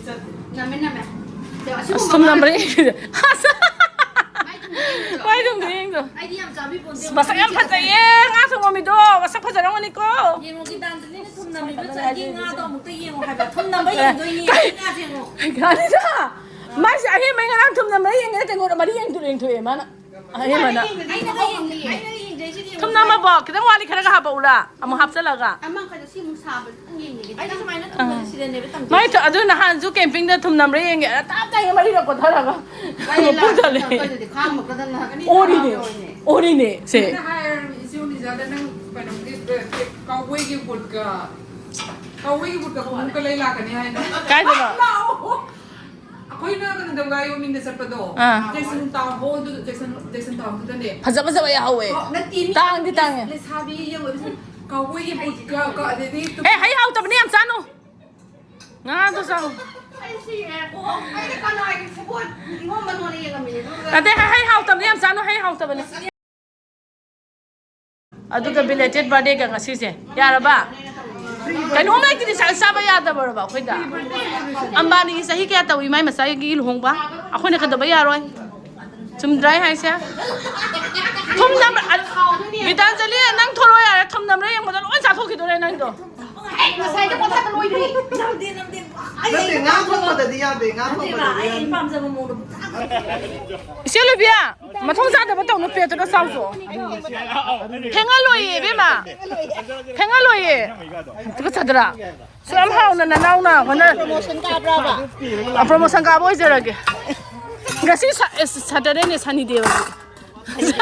ꯅꯝꯃꯦ, ꯅꯝꯃꯦ꯫ ꯑꯗꯣ ꯑꯁ, ꯑꯁꯤꯒꯨꯝꯕ ꯊꯨꯝ ꯅꯝꯕ꯭ꯔꯥ ꯌꯦꯡꯁꯤꯗꯦ? ꯃꯥꯏ ꯊꯨꯝꯗꯣ ꯌꯦꯡꯗꯣ꯫ ꯃꯥꯏ ꯊꯨꯝꯗꯣ ꯌꯦꯡꯗꯣ꯫ ꯑꯩꯗꯤ ꯌꯥꯝ ꯆꯥꯕꯤ ꯄꯣꯟꯇꯦ꯫ ꯑꯁ, ꯃꯁꯛ ꯌꯥꯝ ꯐꯖꯩꯌꯦ, ꯉꯥ ꯊꯣꯡꯕ ꯃꯤꯗꯣ꯫ ꯃꯁꯛ ꯐꯖꯔꯝꯒꯅꯤꯀꯣ꯫ ꯌꯦꯡꯉꯣ, ꯒꯤꯇꯥꯟꯖꯂꯤꯅ ꯊꯨꯝ ꯅꯝꯃꯤꯕ ꯆꯥꯏꯒꯤ ꯉꯥꯗꯣ ꯑꯃꯨꯛꯇ ꯌꯦꯡꯉꯣ ꯍꯥꯏꯕ꯫ ꯊꯨꯝ ꯅꯝꯕ ꯌꯦꯡꯗꯣꯏꯅꯦ, ꯀꯩ? ꯉꯥꯁꯦ ꯌꯦꯡꯉꯣ꯫ ꯀꯔꯤꯅꯣ? ꯃꯥꯏꯁꯦ ꯑꯍꯦꯟꯕꯩ ꯉꯔꯥꯡ ꯊꯨꯝ ꯅꯝꯕ꯭ꯔꯥ ꯌꯦꯡꯉꯦ, ꯇꯦꯡꯀꯣꯠ ꯃꯔꯤ ꯌꯦꯡꯊꯣꯛ-, ꯌꯦꯡꯊꯣꯛꯑꯦ ꯃꯥꯅ꯫ ꯑꯍꯦꯟꯕꯅ꯫ ꯑꯩꯅꯒ ꯌꯦꯡ-, ꯑꯩꯅꯒ ꯌꯦꯡꯖꯩꯁꯤꯗꯤ ꯌꯦꯡꯉꯣ꯫ ꯊꯨꯝ ꯅꯝꯃꯕꯣ? ꯈꯤꯇꯪ ꯋꯥꯠꯂꯤ, ꯈꯔꯒ ꯍꯥꯞꯄꯛꯎꯔꯥ? ꯑꯃꯨꯛ ꯍꯥꯞꯆꯜꯂꯒ꯫ ꯑꯃꯈꯛꯇ ꯁꯤ ꯑꯃꯨꯛ ꯁꯥꯕ ꯈꯤꯇꯪ ꯌꯦꯡꯒꯦ꯫ ꯑꯩꯗꯤ ꯁꯨꯃꯥꯏꯅ ꯊꯨꯝꯕꯁꯦ ꯁꯤꯗꯅꯦꯕ ꯇꯝꯗꯣꯏꯁꯦ꯫ ꯃꯥꯏ ꯊ-, ꯑꯗꯨ ꯅꯍꯥꯟꯁꯨ ꯀꯦꯝꯄꯤꯡꯗ ꯊꯨꯝ ꯅꯝꯕ꯭ꯔꯥ ꯌꯦꯡꯒꯦ꯫ ꯇꯞ ꯇꯥꯏꯉꯩ ꯃꯔꯤꯔꯛ ꯀꯣꯊꯔꯒ꯫ ꯃꯄꯨ ꯊꯜꯂꯦ꯫ ꯑꯩꯈꯣꯏꯗꯗꯤ ꯈꯥꯡ ꯃꯈꯥꯗꯅ ꯑꯣꯔꯤꯅꯦ꯫ ꯑꯣꯔꯤꯅꯦ꯫ ꯁꯦ꯫ ꯅꯪꯅ ꯍꯥꯏꯔ ꯏꯆꯦ ꯎꯅꯤꯖꯥꯗ ꯅꯪ ꯀꯩꯅꯣꯒꯤ, ꯑ, ꯀꯥꯎꯕꯣꯏꯒꯤ ꯕꯨꯠꯀ, ꯀꯥꯎꯕꯣꯏꯒꯤ ꯕꯨꯠꯀ ꯈꯣꯡꯎꯞꯀ ꯂꯩ ꯂꯥꯛꯀꯅꯤ ꯍꯥꯏꯅ꯫ ꯀꯥꯏꯗꯅꯣ? ꯂꯥꯛꯑꯣ꯫ ꯑꯩꯈꯣꯏꯅ ꯀꯩꯅꯣꯗ ꯋꯥꯏ ꯌꯣꯃꯤꯡꯗ ꯆꯠꯄꯗꯣ, ꯑꯥ꯫ ꯖꯦꯛꯁꯟ ꯇꯥꯎꯟ ꯍꯣꯜꯗꯨ, ꯖꯦꯛꯁꯟ, ꯖꯦꯛꯁꯟ ꯇꯥꯎꯟꯗꯨꯗꯅꯦ꯫ ꯐꯖ ꯐꯖꯕ ꯌꯥꯍꯧꯋꯦ꯫ ꯑꯣ, ꯅꯠꯇꯦ, ꯃꯤ ꯇꯥꯡꯗꯤ ꯇꯥꯡꯉꯦ꯫ ꯂꯩꯁꯥꯕꯤ ꯌꯦꯡꯉꯣ, ꯀꯥꯎꯕꯣꯏꯒꯤ ꯕꯨꯠꯀ, ꯀ-, ꯑꯗꯩꯗꯤ ꯑꯦ, ꯍꯩ ꯍꯥꯎꯇꯕꯅꯦ, ꯌꯥꯝ ꯆꯥꯅꯨ꯫ ꯉꯥꯗꯣ ꯆꯥꯎ꯫ ꯑꯩ ꯁꯤꯔꯦ꯫ ꯑꯣ, ꯑꯩꯗꯤ ꯀꯅꯥꯒꯤ ꯁꯦꯕꯣꯠ ꯏꯔꯣꯝꯕꯅꯣꯅ ꯌꯦꯡꯉꯝꯃꯤꯅꯦ, ꯑꯗꯨꯒ ꯅꯠꯇꯦ, ꯍꯩ, ꯍꯩ ꯍꯥꯎꯇꯕꯅꯦ, ꯌꯥꯝ ꯆꯥꯅꯨ, ꯍꯩ ꯍꯥꯎꯇꯕꯅꯦ꯫ ꯑꯗꯨꯒ belated birthdayꯒ ꯉꯁꯤꯁꯦ꯫ ꯌꯥꯔꯕ? ꯀꯩꯅꯣꯝ ꯂꯩꯇ꯭ꯔꯗꯤ ꯆꯥ-, ꯆꯥꯕ ꯌꯥꯗꯕꯔꯕ ꯑꯩꯈꯣꯏꯗ? ꯑꯝꯕꯥꯅꯤꯒꯤ ꯆꯍꯤ ꯀꯌꯥ ꯇꯧꯏ ꯃꯥꯏ ꯃꯆꯥꯒꯤ ꯂꯨꯍꯣꯡꯕ? ꯑꯩꯈꯣꯏꯅ ꯀꯩꯗꯧꯕ ꯌꯥꯔꯣꯏ? ꯆꯨꯝꯗ꯭ꯔꯥ ꯑꯩ ꯍꯥꯏꯁꯦ? ꯊꯨꯝ ꯅꯝꯕ꯭ꯔꯥ? ꯑ, ꯒꯤꯇꯥꯟꯖꯂꯤ, ꯅꯪ ꯊꯣꯛꯂꯛꯑꯣ ꯌꯥꯔꯦ, ꯊꯨꯝ ꯅꯝꯕ꯭ꯔꯥ ꯌꯦꯡꯕꯗ ꯂꯣꯏ ꯆꯥꯊꯣꯛꯈꯤꯗꯣꯔꯦ ꯅꯪꯗꯣ꯫ ꯑꯩ ꯉꯁꯥꯏꯗ ꯄꯣꯊꯥꯕ ꯂꯣꯏꯗ꯭ꯔꯤ꯫ ꯅꯝꯗꯦ, ꯅꯝꯗꯦ꯫ ꯑꯩ ꯅꯠꯇꯦ, ꯉꯥ ꯊꯣꯡꯕꯗꯗꯤ ꯌꯥꯗꯦ, ꯉꯥ ꯅꯠꯇꯦꯕ, ꯊꯣꯡꯕꯗꯗꯤ ꯑꯩ ꯌꯥꯗꯦ꯫ ꯄꯥꯝꯖꯕ ꯃꯑꯣꯡꯗ ꯄꯨꯡꯆꯥ ꯆꯥꯊꯣꯛꯈꯤꯗꯣꯔꯦ꯫ ꯏꯆꯦ ꯂꯨꯕꯤꯌꯥ, ꯃꯊꯣꯡ ꯆꯥꯗꯕ ꯇꯧꯅꯨ, ꯄ꯭ꯂꯦꯠꯇꯨꯗ ꯆꯥꯎꯁꯣ꯫ ꯐꯦꯡꯍꯜꯂꯣꯏꯌꯦ, ꯏꯕꯦꯝꯃ꯫ ꯐꯦꯡꯍꯜꯂꯣꯏꯌꯦ꯫ ꯇꯨꯀꯠꯆꯗ꯭ꯔꯥ? ꯁꯨ ꯌꯥꯝ ꯍꯥꯎꯅ ꯅꯅꯥꯎꯅ ꯍꯣꯠꯅ-, promotion ꯀꯥꯕ꯭ꯔꯥꯕ? ꯑ, promotion ꯀꯥꯕ ꯑꯣꯏꯖꯔꯒꯦ꯫ ꯉꯁꯤ ꯁ-, ꯑꯦ, Saturdayꯅꯦ, Sunday ꯑꯣꯏꯕꯒꯤ꯫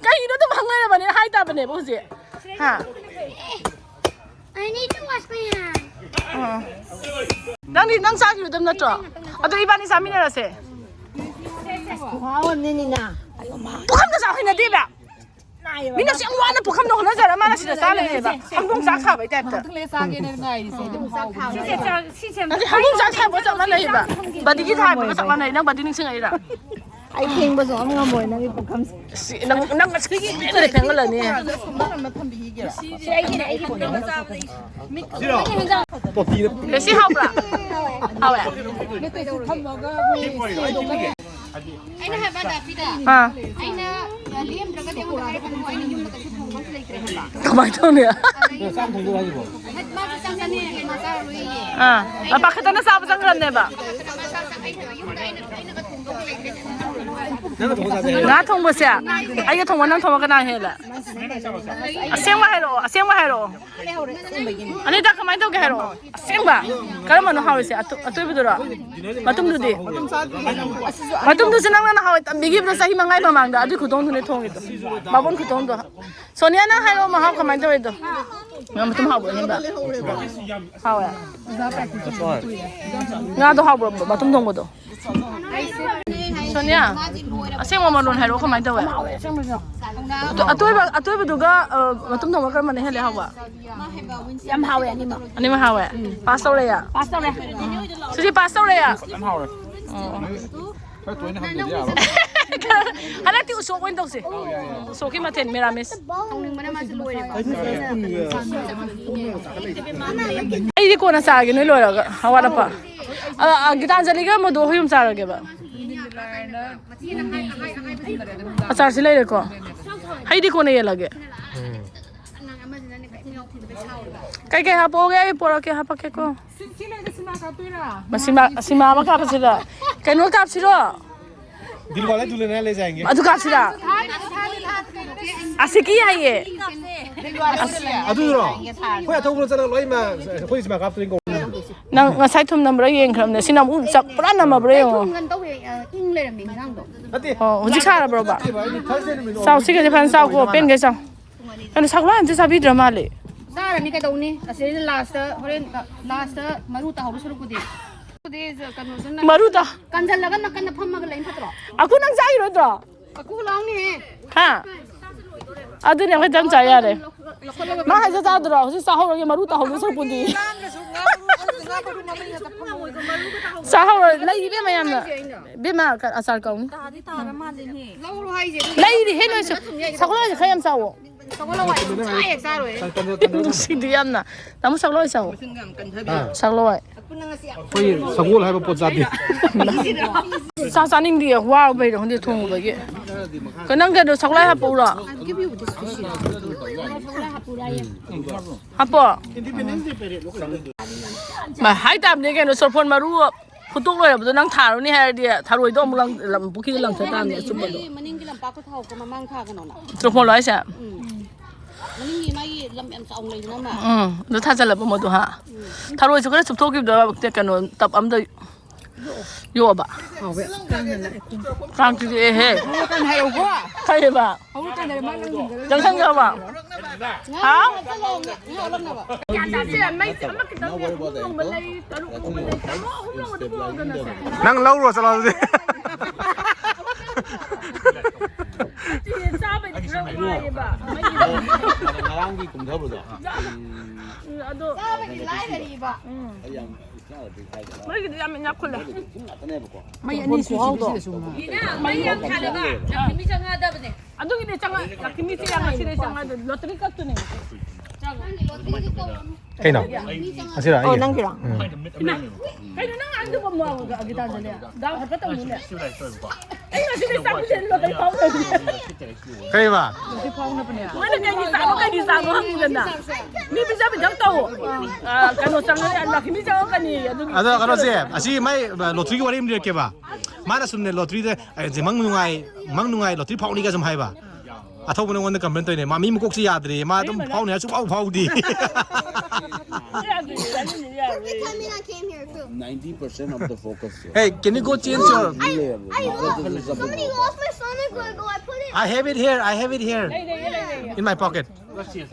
ꯀꯩꯅꯣ ꯑꯗꯨꯝ ꯍꯪꯅꯔꯕꯅꯤꯅ ꯍꯥꯏ ꯇꯥꯕꯅꯦꯕ ꯍꯧꯖꯤꯛ꯫ ꯍꯥ? I need to wash my hands. ꯑ꯫ ꯅꯪꯗꯤ ꯅꯪ ꯆꯥꯈꯤꯔꯣꯏꯗꯕ ꯅꯠꯇ꯭ꯔꯣ? ꯑꯗꯣ ꯏꯕꯥꯅꯤ ꯆꯥꯃꯤꯟꯅꯔꯁꯦ꯫ ꯈꯨꯍꯥꯎ ꯑꯃꯅꯤꯅꯤꯅ꯫ ꯄꯨꯈꯝꯗ ꯆꯥꯎ ꯍꯩꯅꯗꯦꯕ꯫ ꯃꯤꯅ ꯑꯁꯨꯛ ꯌꯥꯝ ꯋꯥꯅ ꯄꯨꯈꯝꯗ ꯍꯣꯠꯅꯖꯔ ꯃꯥꯅ ꯁꯤꯗ ꯆꯥ ꯂꯩꯔꯦꯕ꯫ ꯍꯪꯗꯣꯡ ꯆꯥꯛ ꯁꯥꯕꯩ ꯇꯥꯏꯞꯇ꯫ ꯉꯥꯏꯍꯥꯛꯇꯪ ꯂꯩꯔ ꯆꯥꯒꯦꯅ ꯉꯥꯏꯔꯤꯁꯦ꯫ ꯑꯗꯨꯝ ꯍꯥꯎꯕꯅꯦ꯫ ꯁꯤꯁꯦ ꯆꯥ-, ꯁꯤꯁꯦ ꯅꯠꯇꯦ, ꯍꯪꯗꯣꯡ ꯆꯥꯛ ꯁꯥꯕꯒ ꯆꯞ ꯃꯥꯟꯅꯩꯕ꯫ ꯕꯗꯤꯒꯤ ꯊꯥꯕꯒ ꯆꯞ ꯃꯥꯟꯅꯩ꯫ ꯅꯪ ꯕꯗꯤ ꯅꯤꯡꯁꯤꯡꯉꯛꯏꯔꯥ? ꯑꯩ ꯐꯦꯡꯕꯁꯨ ꯑꯃ ꯉꯝꯃꯣꯏ ꯅꯪꯒꯤ ꯄꯨꯈꯝꯁꯦ꯫ ꯁꯤ, ꯅꯪ, ꯅꯪ ꯉꯁꯤꯒꯤ ꯂꯣꯏꯅ ꯐꯦꯡꯒꯠꯂꯅꯤ꯫ ꯁꯤ ꯑꯩꯒꯤꯅꯦ, ꯑꯩꯒꯤ ꯄꯨꯈꯝ꯫ ꯁꯤ ꯍꯥꯎꯕ꯭ꯔꯥ? ꯍꯥꯎꯋꯦ꯫ ꯑꯩꯅ ꯍꯥꯏꯕ ꯗꯥꯐꯤꯗ, ꯑꯥ꯫ ꯑꯩꯅ ꯂꯦꯝꯗ꯭ꯔꯒꯗꯤ ꯑꯩꯉꯣꯟꯗ ꯍꯥꯏꯔꯛꯀꯅꯨ, ꯑꯩꯅ ꯌꯨꯝꯗ ꯀꯩꯁꯨ ꯊꯣꯡꯕ ꯑꯝꯇ ꯂꯩꯇ꯭ꯔꯦ ꯍꯥꯏꯕ꯫ ꯀꯃꯥꯏꯅ ꯇꯧꯅꯤ? ꯑꯗꯩ ꯃꯥꯁꯨ ꯆꯥꯛ ꯆꯥꯅꯤꯡꯉꯦ, ꯃꯥ ꯆꯥꯔꯔꯣꯏꯌꯦ꯫ ꯑꯥ꯫ ꯂꯄꯥ ꯈꯛꯇꯅ ꯆꯥꯕ ꯆꯪꯈ꯭ꯔꯕꯅꯦꯕ꯫ ꯌꯨꯝꯗ ꯑꯩꯅ, ꯑꯩꯅꯒ ꯊꯣꯡꯗꯧꯕ ꯂꯩꯇ꯭ꯔꯦ꯫ ꯉꯥ ꯊꯣꯡꯕꯁꯦ ꯑꯩꯒ ꯊꯣꯡꯕ ꯅꯪ ꯊꯣꯡꯕ ꯀꯅꯥ ꯍꯦꯜꯂꯦ? ꯑꯁꯦꯡꯕ ꯍꯥꯏꯔꯛꯑꯣ, ꯑꯁꯦꯡꯕ ꯍꯥꯏꯔꯛꯑꯣ꯫ ꯑꯅꯤꯇ ꯀꯃꯥꯏꯅ ꯇꯧꯒꯦ ꯍꯥꯏꯔꯛꯑꯣ꯫ ꯑꯁꯦꯡꯕ? ꯀꯔꯝꯕꯅꯣ ꯍꯥꯎꯔꯤꯁꯦ? ꯑꯇꯣ-, ꯑꯇꯣꯏꯕꯗꯨꯔꯣ? ꯃꯇꯨꯝꯗꯨꯗꯤ? ꯃꯇꯨꯝꯗꯨꯁꯨ ꯅꯪꯅ ꯅꯍꯥꯟꯋꯥꯏ ꯇꯝꯕꯤꯈꯤꯕꯗꯣ ꯆꯍꯤ ꯃꯉꯥꯒꯤ ꯃꯃꯥꯡꯗ, ꯑꯗꯨꯏ ꯈꯨꯊꯣꯡꯗꯨꯅꯦ ꯊꯣꯡꯉꯤꯗꯣ꯫ ꯕꯥꯃꯣꯟ ꯈꯨꯊꯣꯡꯗꯣ꯫ ꯁꯣꯅꯤꯌꯥ, ꯅꯪ ꯍꯥꯏꯔꯛꯑꯣ ꯃꯍꯥꯎ ꯀꯃꯥꯏꯅ ꯇꯧꯋꯤꯗꯣ? ꯉꯥ ꯃꯇꯨꯝ ꯍꯥꯎꯕ꯭ꯔꯣ, ꯍꯦꯟꯕ? ꯍꯥꯎꯋꯦ꯫ ꯉꯥꯗꯣ ꯍꯥꯎꯕ꯭ꯔꯣ, ꯃꯇꯨꯝ ꯊꯣꯡꯕꯗꯣ? ꯁꯣꯅꯤꯌꯥ, ꯑꯁꯦꯡꯕ ꯃꯔꯣꯟ ꯍꯥꯏꯔꯛꯑꯣ, ꯀꯃꯥꯏꯅ ꯇꯧꯋꯦ? ꯑꯇꯣ-, ꯑꯇꯣꯏꯕ, ꯑꯇꯣꯏꯕꯗꯨꯒ, ꯑ, ꯃꯇꯨꯝ ꯊꯣꯡꯕ ꯀꯔꯝꯕꯅ ꯍꯦꯜꯂꯦ ꯍꯥꯎꯕ? ꯌꯥꯝ ꯍꯥꯎꯋꯦ ꯑꯅꯤꯃꯛ꯫ ꯑꯅꯤꯃꯛ ꯍꯥꯎꯋꯦ? ꯎꯝ꯫ ꯄꯥꯁ ꯇꯧꯔꯦꯌꯥ? ꯄꯥꯁ ꯇꯧꯔꯦ꯫ ꯁꯤꯁꯦ ꯄꯥꯁ ꯇꯧꯔꯦꯌꯥ? ꯌꯥꯝ ꯍꯥꯎꯔꯦ꯫ ꯑꯣ꯫ ꯈꯔ ꯇꯣꯏꯅ ꯍꯪꯗꯗꯤ ꯌꯥꯔꯣꯏ꯫ ꯍꯟꯗꯛꯇꯤ ꯎꯁꯣꯞ ꯑꯣꯏꯅ ꯇꯧꯁꯦ꯫ ꯎꯁꯣꯞꯀꯤ ꯃꯊꯦꯜ ꯃꯤꯔꯥꯃꯤꯁ꯫ ꯁꯥꯎꯅꯤꯡꯕꯅ ꯃꯥꯁꯦ ꯂꯣꯏꯔꯦꯕ꯫ ꯑꯩꯗꯤ ꯀꯣꯟꯅ ꯆꯥꯒꯦ ꯅꯣꯏ ꯂꯣꯏꯔꯒ ꯑꯋꯥꯠ ꯑꯄꯥ꯫ ꯑ, ꯑ, ꯒꯤꯇꯥꯟꯖꯂꯤꯒ ꯃꯗꯨ ꯍꯣꯏ ꯑꯍꯨꯝ ꯆꯥꯔꯒꯦꯕ꯫ ꯑꯆꯥꯔꯁꯤ ꯂꯩꯔꯦꯀꯣ꯫ ꯍꯩꯗꯤ ꯀꯣꯟꯅ ꯌꯦꯜꯂꯒꯦ꯫ ꯀꯩꯀꯩ ꯍꯥꯞꯄꯛꯑꯣꯒꯦ? ꯑꯩ ꯄꯣꯔꯛꯀꯦ, ꯍꯥꯞꯄꯛꯀꯦꯀꯣ꯫ ꯁꯤꯟꯁꯤ ꯂꯩꯔꯦ, ꯁꯤꯃꯥ ꯀꯥꯞꯇꯣꯏꯔꯥ? ꯃꯁꯤꯃ-, ꯁꯤꯃꯥ ꯑꯃ ꯀꯥꯞꯄꯁꯤꯔ? ꯀꯩꯅꯣ ꯀꯥꯞꯁꯤꯔꯣ? दिल वाले दुल्हनिया ले जाएंगे। ꯑꯗꯨ ꯀꯥꯞꯁꯤꯔꯥ? ꯑꯁꯤꯀꯤ ꯍꯥꯏꯌꯦ꯫ ꯑꯗꯨꯔꯣ? ꯑꯩꯈꯣꯏ ꯑꯊꯧꯕꯅ ꯆꯠꯂꯒ ꯂꯣꯏ ꯃꯥ-, ꯑꯩꯈꯣꯏ ꯁꯤꯃꯥ ꯀꯥꯞꯇꯣꯏꯅꯤ ꯀꯧꯕꯅꯤ꯫ ꯅꯪ ꯉꯁꯥꯏ ꯊꯨꯝ ꯅꯝꯕ꯭ꯔꯥ ꯌꯦꯡꯈ꯭ꯔꯕꯅꯦ꯫ ꯁꯤ ꯅꯪ ꯎ ꯆꯥꯛ ꯄꯨꯔꯥ ꯅꯝꯃꯕ꯭ꯔꯥ ꯌꯦꯡꯉꯣ꯫ ꯊꯨꯝ ꯀꯩꯅꯣ ꯇꯧꯋꯦ, ꯑ, ꯏꯪ ꯂꯩꯔꯝꯃꯦ ꯏꯟꯖꯥꯡꯗꯣ꯫ ꯅꯠꯇꯦ, ꯑꯣ, ꯍꯧꯖꯤꯛ ꯁꯥꯔꯕ꯭ꯔꯣꯕ? ꯅꯠꯇꯦꯕ, ꯑꯩꯗꯤ ꯊꯥꯔꯁꯗꯦ ꯅꯨꯃꯤꯠ ꯆꯥꯎ, ꯑꯣꯐ ꯁꯤꯒꯁꯦ ꯐꯖꯅ ꯆꯥꯎꯀꯣ, ꯂꯩꯕ ꯄꯦꯟꯒꯩ ꯆꯥꯎ꯫ ꯀꯩꯅꯣ, ꯁꯒꯣꯜ ꯍꯋꯥꯏ ꯑꯝꯇ ꯆꯥꯕꯤꯗ꯭ꯔ ꯃꯥꯜꯂꯦ꯫ ꯆꯥꯔꯅꯤ ꯀꯩꯗꯧꯅꯤ? ꯑꯁꯤꯗꯩꯗ ꯂꯥꯁꯇ ꯍꯣꯔꯦꯟ, ꯂꯥꯁꯇ ꯃꯔꯨ ꯇꯥꯍꯧꯗꯣꯏ ꯁꯔꯨꯛꯄꯨꯗꯤ꯫ ꯀꯩꯅꯣꯗꯨꯅ ꯃꯔꯨ ꯇꯥ- ꯀꯟꯖꯜꯂꯒ ꯅꯥꯀꯟꯗ ꯐꯝꯃꯒ ꯂꯩꯅ ꯐꯠꯇ꯭ꯔꯣ? ꯑꯀꯨ ꯅꯪ ꯆꯥꯈꯤꯔꯣꯏꯗ꯭ꯔꯣ? ꯑꯀꯨ ꯂꯥꯎꯅꯤꯍꯦ꯫ ꯍꯥ? ꯑꯗꯨꯅꯦ ꯑꯩꯈꯣꯏ ꯇꯞ ꯆꯥ ꯌꯥꯔꯦ꯫ ꯃꯥ ꯍꯥꯏꯖ ꯆꯥꯗ꯭ꯔꯣ? ꯍꯧꯖꯤꯛ ꯆꯥꯍꯧꯔꯒꯦ, ꯃꯔꯨ ꯇꯥꯍꯧꯗꯣꯏ ꯁꯔꯨꯛꯄꯨꯗꯤ꯫ ꯆꯥꯍꯧꯔ ꯂꯩ ꯏꯕꯦꯝꯃ ꯌꯥꯝꯅ꯫ ꯏꯕꯦꯝꯃ ꯑꯆꯥꯔ ꯀꯧꯅꯤ꯫ ꯂꯩꯔꯤ ꯍꯦ ꯅꯣꯏꯁꯨ꯫ ꯁꯒꯣꯜ ꯍꯋꯥꯏꯁꯦ ꯈꯔ ꯌꯥꯝ ꯆꯥꯎꯋꯣ꯫ ꯁꯤꯗꯤ ꯌꯥꯝꯅ꯫ ꯇꯥꯃꯣ ꯁꯒꯣꯜ ꯍꯋꯥꯏ ꯆꯥꯎꯋꯣ꯫ ꯁꯒꯣꯜ ꯍꯋꯥꯏ꯫ ꯑꯩꯈꯣꯏ ꯁꯒꯣꯜ ꯍꯥꯏꯕ ꯄꯣꯠ ꯆꯥꯗꯦ꯫ ꯆꯥ ꯆꯥꯅꯤꯡꯗꯤꯌꯦ, ꯋꯥꯔꯨꯕꯩꯔ ꯈꯪꯗꯦ ꯊꯣꯡꯉꯨꯕꯒꯤ꯫ ꯀ-, ꯅꯪ ꯀꯩꯅꯣ ꯁꯒꯣꯜ ꯍꯋꯥꯏ ꯍꯥꯞꯄꯛꯎꯔꯣ? ꯍꯥꯞꯄꯣ꯫ ꯃꯥ ꯍꯥꯏ ꯇꯥꯕꯅꯦ ꯀꯩꯅꯣ, ꯆꯣꯔꯐꯣꯟ ꯃꯔꯨ ꯐꯨꯠꯇꯣꯛ ꯂꯣꯏꯔꯕꯗꯣ ꯅꯪ ꯊꯥꯔꯨꯅꯤ ꯍꯥꯏꯔꯗꯤ ꯊꯔꯣꯏꯗꯣ ꯑꯃꯨꯛ ꯂꯪ-, ꯂꯪ-, ꯄꯨꯈ꯭ꯔꯤꯗ ꯂꯪꯊ ꯇꯥꯕꯅꯦ ꯑꯆꯨꯝꯕꯗꯣ꯫ ꯃꯅꯤꯡꯒꯤ ꯂꯝꯄꯥꯛꯇ ꯊꯥꯎꯀꯣ ꯃꯃꯥꯡ ꯊꯥꯒꯅꯣꯅ꯫ ꯆꯣꯔꯐꯣꯟꯂꯣ ꯍꯥꯏꯁꯦ? ꯎꯝ꯫ ꯃꯅꯤꯡꯒꯤ ꯃꯥꯒꯤ ꯂꯝ ꯌꯥꯝ ꯆꯥꯎꯅ ꯂꯩꯗꯅ ꯑꯃ꯫ ꯎꯝ, ꯑꯗꯨ ꯊꯥꯖꯜꯂꯕ ꯃꯗꯨ ꯍꯥ? ꯎꯝ꯫ ꯊꯔꯣꯏꯁꯨ ꯈꯔ ꯆꯨꯞꯊꯣꯛꯈꯤꯕꯗꯣ ꯀꯩꯅꯣ ꯇꯞ ꯑꯝꯗ ꯌꯣꯛꯑꯕ꯫ ꯍꯥꯎꯋꯦ꯫ ꯀꯥꯡ ꯆꯤꯛꯑꯦꯍꯦ꯫ ꯍꯧꯔꯛꯀꯥꯟ ꯍꯥꯏꯔꯛꯎꯀꯣ꯫ ꯈꯜꯂꯦꯕ꯫ ꯍꯧꯔꯛꯀꯥꯟꯗ ꯃꯥ ꯅꯪ ꯌꯦꯡꯖꯔꯒ ꯆꯪꯁꯟꯈ꯭ꯔꯕ? ꯍꯥ? ꯁꯦ, ꯃꯩꯁꯦ ꯑꯃ ꯈꯤꯇꯪ ꯂꯩ, ꯑꯍꯨꯝ ꯂꯣꯡꯕ ꯂꯩ, ꯇꯔꯨꯛ ꯂꯣꯡꯕ ꯂꯩ, ꯇꯔꯨꯛ ꯑꯍꯨꯝ ꯂꯣꯡꯕꯗ ꯄꯨꯔꯛꯑꯣꯗꯅ ꯁꯦ꯫ ꯅꯪ ꯂꯧꯔꯣ ꯆꯠꯂꯣ ꯑꯗꯨꯗꯤ꯫ ꯆꯥꯕꯩꯗꯤ ꯈꯔ ꯋꯥꯏꯌꯦꯕ꯫ ꯃꯩꯒꯤ ꯉꯔꯥꯡꯒꯤ ꯀꯨꯝꯊꯕꯗꯣ꯫ ꯎꯝ, ꯑꯗꯣ ꯆꯥꯕꯒꯤ ꯂꯥꯏꯔꯔꯤꯕ꯫ ꯎꯝ꯫ ꯑꯩ ꯌꯥꯝ ꯃꯣꯏꯒꯤꯗꯤ ꯌꯥꯝ ꯏꯅꯥꯛ ꯈꯨꯜꯂꯦ꯫ ꯃꯩ ꯑꯅꯤ ꯁꯨꯏꯁꯤꯗꯤ ꯁꯤꯗꯁꯨ ꯑꯃ꯫ ꯃꯩ ꯌꯥꯝ ꯊꯥꯗꯕ, ꯂꯛꯈꯤꯃꯤ ꯆꯪꯉꯛꯑꯗꯕꯅꯦ꯫ ꯑꯗꯨꯒꯤꯗꯤ ꯆꯪꯉꯛ-, ꯂꯛꯈꯤꯃꯤꯁꯦ ꯌꯥꯝ ꯉꯁꯤꯗꯩ ꯆꯪꯉꯛꯑꯗꯕꯅꯦ꯫ ꯂꯣꯇꯔꯤ ꯀꯛꯇꯨꯅꯦ꯫ ꯀꯩꯅꯣ? ꯑꯁꯤꯔꯣ, ꯑꯣ, ꯑꯩꯒꯤ? ꯅꯪꯒꯤꯔꯣ? ꯎꯝ꯫ ꯏꯃꯥ, ꯀꯩꯅꯣ ꯅꯪ ꯑꯗꯨꯒ ꯃꯣ-, ꯒꯤꯇꯥꯟꯖꯂꯤ? ꯗꯥꯎ ꯍꯥꯏꯐꯦꯠ ꯇꯧꯅꯨꯅꯦ꯫ ꯑꯩ ꯉꯁꯤꯗꯤ ꯆꯥꯛ ꯄꯤꯖꯔꯤ ꯂꯣꯇꯔꯤ ꯐꯥꯎꯗꯕꯅꯦ꯫ ꯀꯩꯕ? ꯃꯣꯏꯅ ꯀꯩꯒꯤ ꯆꯥꯕ, ꯀꯩꯒꯤ ꯆꯥꯕ ꯍꯪꯉꯨꯗꯅ꯫ ꯃꯤ ꯄꯤꯖ ꯄꯤꯊꯛ ꯇꯧ꯫ ꯑ, ꯀꯩꯅꯣ ꯆꯪꯉꯅꯤ, ꯂꯛꯈꯤꯃꯤ ꯆꯪꯉꯛꯀꯅꯤ, ꯑꯗꯨꯒꯤ ꯑꯗꯣ ꯀꯩꯅꯣꯁꯦ, ꯑꯁꯤ ꯃꯥꯏ, ꯑ, ꯂꯣꯇ꯭ꯔꯤꯒꯤ ꯋꯥꯔꯤ ꯑꯃ ꯂꯤꯔꯛꯀꯦꯕ꯫ ꯃꯥꯅ ꯁꯨꯝꯅꯦ, ꯂꯣꯇ꯭ꯔꯤꯗ, ꯑ, ꯃꯪ ꯅꯨꯡꯉꯥꯏ, ꯃꯪ ꯅꯨꯡꯉꯥꯏ, ꯂꯣꯇ꯭ꯔꯤ ꯐꯥꯎꯅꯤꯒ ꯁꯨꯝ ꯍꯥꯏꯕ꯫ ꯑꯊꯧꯕꯅ ꯑꯩꯉꯣꯟꯗ ꯀꯝꯄ꯭ꯂꯦꯟ ꯇꯧꯔꯤꯅꯦ, ꯃꯥ ꯃꯤ ꯃꯀꯣꯛꯁꯤ ꯌꯥꯗ꯭ꯔꯦ, ꯃꯥ ꯑꯗꯨꯝ ꯐꯥꯎꯅꯤ ꯍꯥꯏꯔ ꯁꯨꯡꯐꯥꯎ ꯐꯥꯎꯗꯦ꯫ Every time I came here too. Ninety percent of the focus here. Hey, can you go change your I, I, I, somebody lost my Sonic Lego. I put it. I have it here. I have it here. In my pocket.